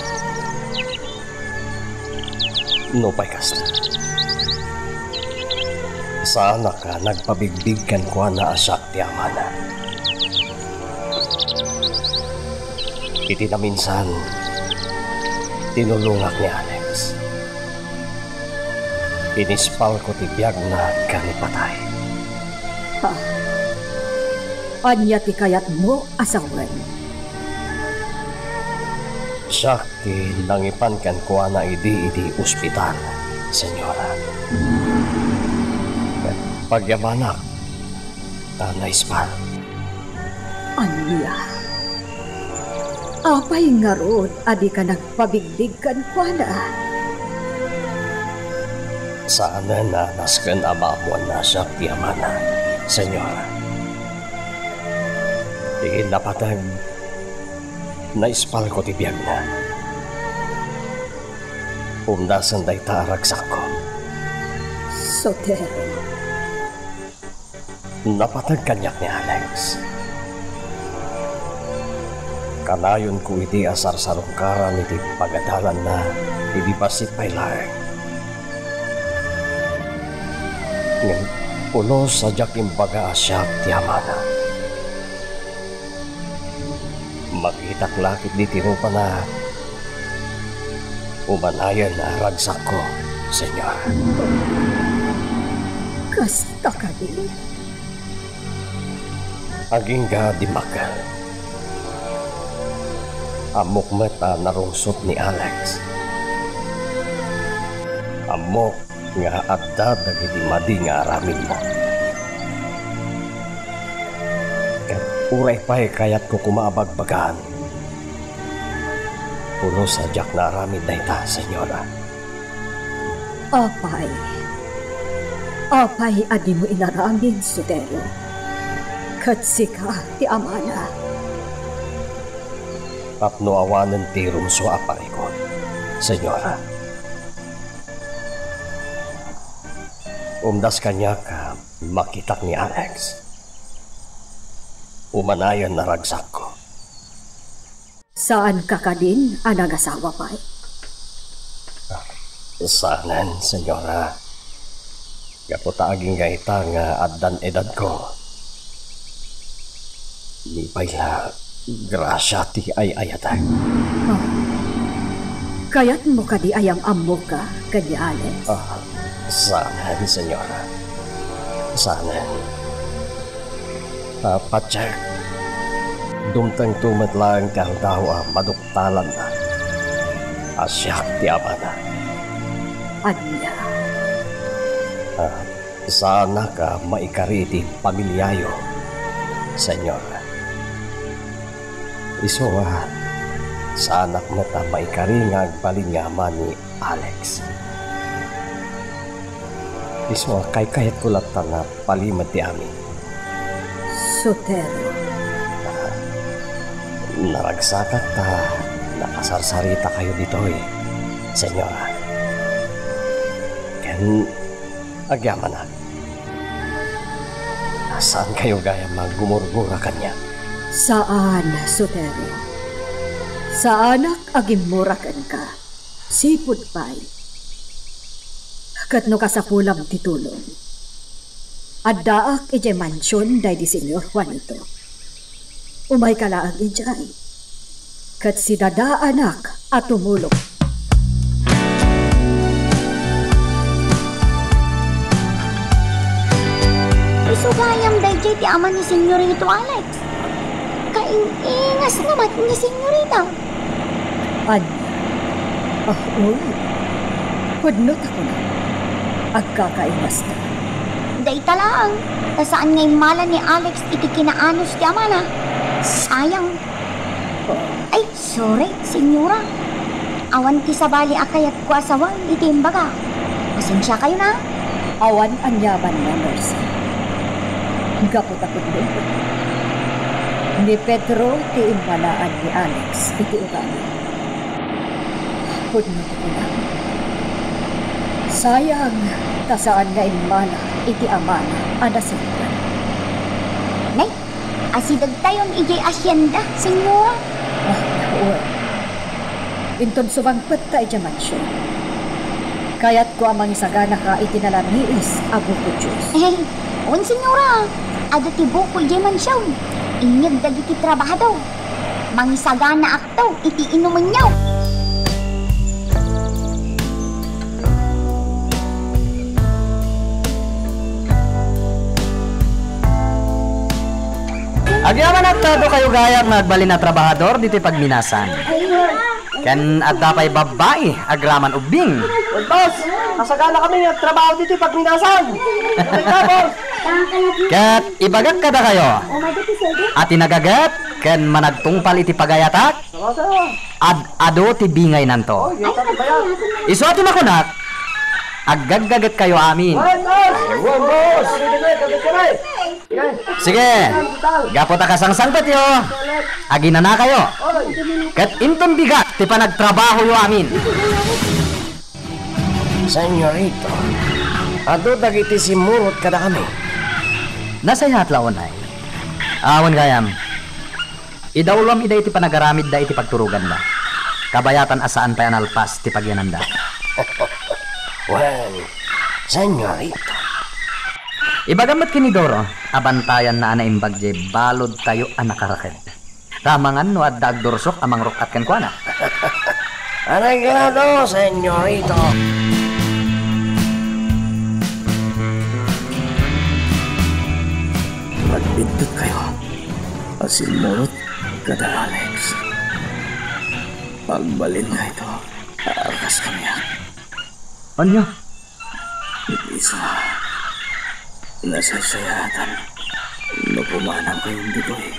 Nupay kasta, saanak a nagpabigbig kenkuana a siak ti amana. Iti naminsan, tinulongak ni Alex. Inispalko ti biagna ken ipatay. Ha? Ania ti kayatmo a sawen? Siak ti nangipan kenkuana idi iti ospital, Señora. Ket pagyamanak ta naispal. Ania? Apay ngarud a dika nagpabigdig kenkuana? Saanen a nasken a maammoanna a siak ti amana, Señor. Ti napateg, naispalko ti biagna. Umdasen dayta a ragsakko. Sotero. Napateg kaniak ni Alex. Kanayonko idi a sarsarungkaran iti pagadalanna idi bassit pay laeng. Ngem pulos a diak imbaga a siak ti amana. Makitak la ketdi ti rupana. Umanayen a ragsakko, Señor. Kasta kadi? Agingga dimmakkel. Ammok met a narungsot ni Alex. Ammok nga adda dagiti madi nga aramidmo. Ket uray pay kayatko koma a bagbagaan, pulos a diak naaramid dayta, Señora. Apay, apay a dimo inaramid, Sotero? Ket sika ti amana. Tapno awanen ti rumsua a parikut, Senyora. Umdas kaniak a makitak ni Alex. Umanayon a ragsakko. Saanka kadin a nangasawa pay? Saanen, Senyora. Gapu ta agingga ita nga addan edadko. Nipay la, grasia ti ay-ayatek. Oh. Kayatmo kadi a yam-ammoka ken ni Alex? Ah, saanen, Senyora. Saanen. Ah, patiek, dumtengto met laeng ti aldaw a maduktalanna a siak ti amana. Ania? Ah, saanak a maikari iti pamiliayo, Senyora. Isu a saanak met a maikari nga agbalin nga ama ni Alex. Isu a kaykayatko latta a palimed ti amin. Sotero. Naragsakak ta nakasarsaritakayo ditoy, Senyora. Ken agyamanak. Saankayo gayam a gumurgura kaniak? Saan, Sotero. Saanak a gimmura kenka. Sipud pay. Ket no kasapulam ti tulong, addaak idiay mansion daydi Señor Juanito. Umayka laeng idiay, ket sidadaanak a tumulong. Isu gayam daydiay ti ama ni Señorito Alex. Kaing-ingasna met ni Señorita. Ania? Ah, uy. Pudno ta kunam. Agkakaingasta. Dayta laeng, ta saan nga immala ni Alex iti kinaanus ti amana. Sayang. Oh. Ay, sorry, senyora. Awan ti sabali a kayatko a sawen iti imbaga. Pasensiakayon a. Awan aniaman nga, Mercy. Gapu ta pudno. Ni Pedro ti immalaan ni Alex iti ugali. Pudno ti kunam. Sayang, ta saan nga immala iti amana a nasentan. Nay, asidegtayon idiay asienda, senyora. Ah, wen. Inton sumangpet ta idiay mansion, kayatko a mangisaganaka iti nalamiis a buko juice. Eh, wen, senyora. Adu ti buko idiay mansion. Inyeg dagiti trabahador. Mangisaganaakto iti inumenyo. Agyamanak ta adu kayo gayam nga agbalin a trabahador ditoy pagminasan. Ken adda pay babbai agraman ubbing. Wen, boss, nasagana kami nga agtrabaho ditoy pagminasan. Wen, boss. Ket ibagak kadakayo a ti nagaget ken managtungpal iti pagayatak, ad-adu ti bingaynanto. Isu a ti nakunak, aggaggagetkayo amin. Wen, boss. Wen, boss. Sige, gapu ta kasangsangpetyo, aginanakayo. Ket inton bigat ti panagtrabahoyo amin. Senyorito, adu dagiti simmurot kadakami. Nasayaat la unay. Awan gayam. Idawlom ida iti panagaramidda iti pagturoganda. Kabayatan a saan pay a nalpas ti pagyananda. Wen, senyorito. Ibagam met ken ni Doro a bantayanna a naimbag diay baludtayo a nakaraket. Ta amangan no adda agdursok a mangruk-at kenkuana. Areglado, senyorito. Agbiddutkayo a simmurot kada Alex. Agbalinkayo a kas kaniak. Ania? Isu a nasaysayaatan no pumanawkayon ditoy.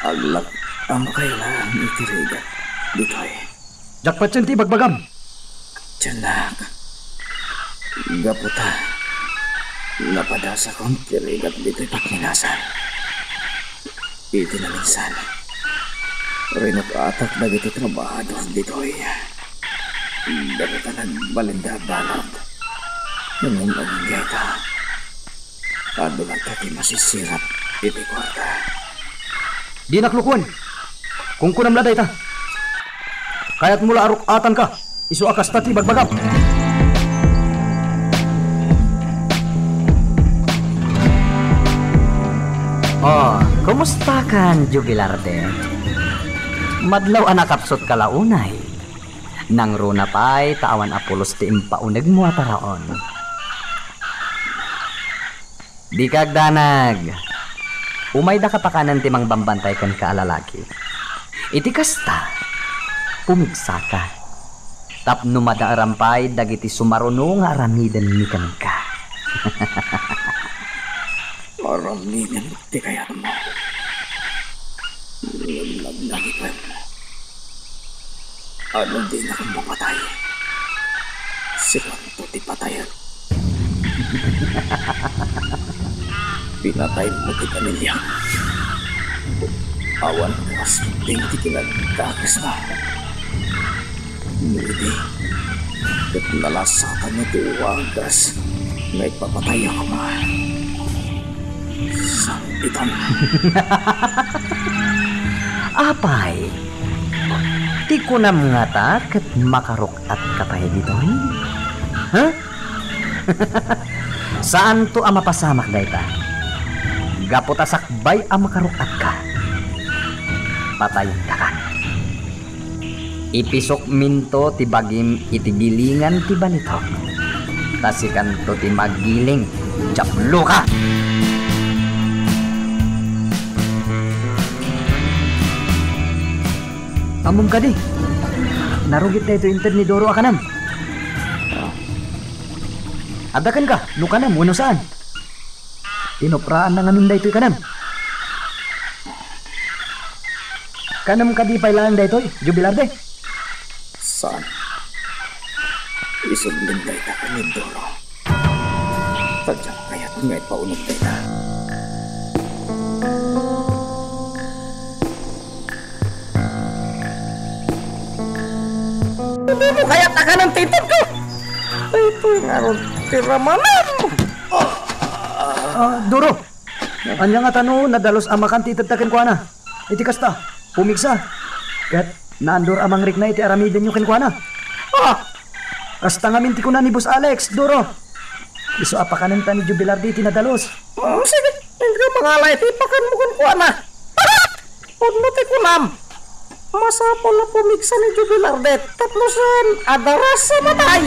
Aglak-amkayo laeng iti rigat ditoy. Diak patien ti ibagbagam. Tiannak, Gapu ta napadasakon ti rigat ditoy pakminasan. Iti naminsan, rinuk-atak dagiti trabahador ditoy. Gapu ta nagbalinda a banag. Ngem agingga ita, adu latta ti masisirap iti kuarta. Dinak lukuen. Kunkunam la dayta. Kayatmo la a ruk-atanka. Isu a kasta ti ibagbagam. Oh, kumustakan, Jubilarde? Madlaw a nakapsutka la unay. Nangruna pay ta awan a pulos ti impaunegmo a taraon. Dika agdanag. Umaydaka pakanen ti mangbambantay kenka a lalaki. Iti kasta, pumigsaka. Tapno madaeram pay dagiti sumaruno nga aramidenmi kenka. Aramidem ti kayatmo. Ngem nagnagipen. Ano dinakam mapatay? Sikuanto ti patayek. Pinataymo ti pamiliam. Awan kas ti kinagdakesna. No idi, ket nalasakanyo ti wagas nga ipapatayak koma. Sampitan. Apay, ti kunam ngata ket makaruk-atka pay ditoy? Ha? Saanto a mapasamak dayta. Gapu ta sakbay a makaruk-atka, patayentakan. Ipisukminto ti bagim iti bilingan ti balitok, ta sikanto ti magiling, Diabloka! Ammom kadi, narugit daytoy inted ni Doro a kanem. Adda kenka no kanem wenno saan. Tinupraanna ngamin daytoy kanem. Kanem kadi pay laeng daytoy, Jubilarde? Saan. Isublim dayta ken ni Doro. Ta diak kayat nga ipauneg dayta. Dimo kayat a kanen ti intedko? Daytoy ngarud ti ramanem. Ah, Doro, ania ngata no nadalus a makan ti itedta kenkuana? Iti kasta, pumigsa. Ket naandor a mangrikna iti aramidenyo kenkuana. Ah! Kasta ngamin ti kuna ni Boss Alex, Doro. Isu a pakanenta ni Jubilardi ti nadalus. Mm, sige, inka mangala iti pakanmo kenkuana. Pudno ti kunam. Masapul a pumigsa ni Jubilardi tapno saan a daras a matay.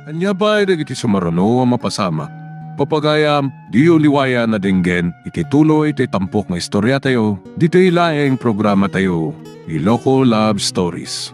Ania pay dagiti sumaruno a mapasamak? Papagayam, diyo liwayan a denggen iti tuloy ti tampok nga istoriatayo, ditoy laeng programatayo, Iloko Love Stories.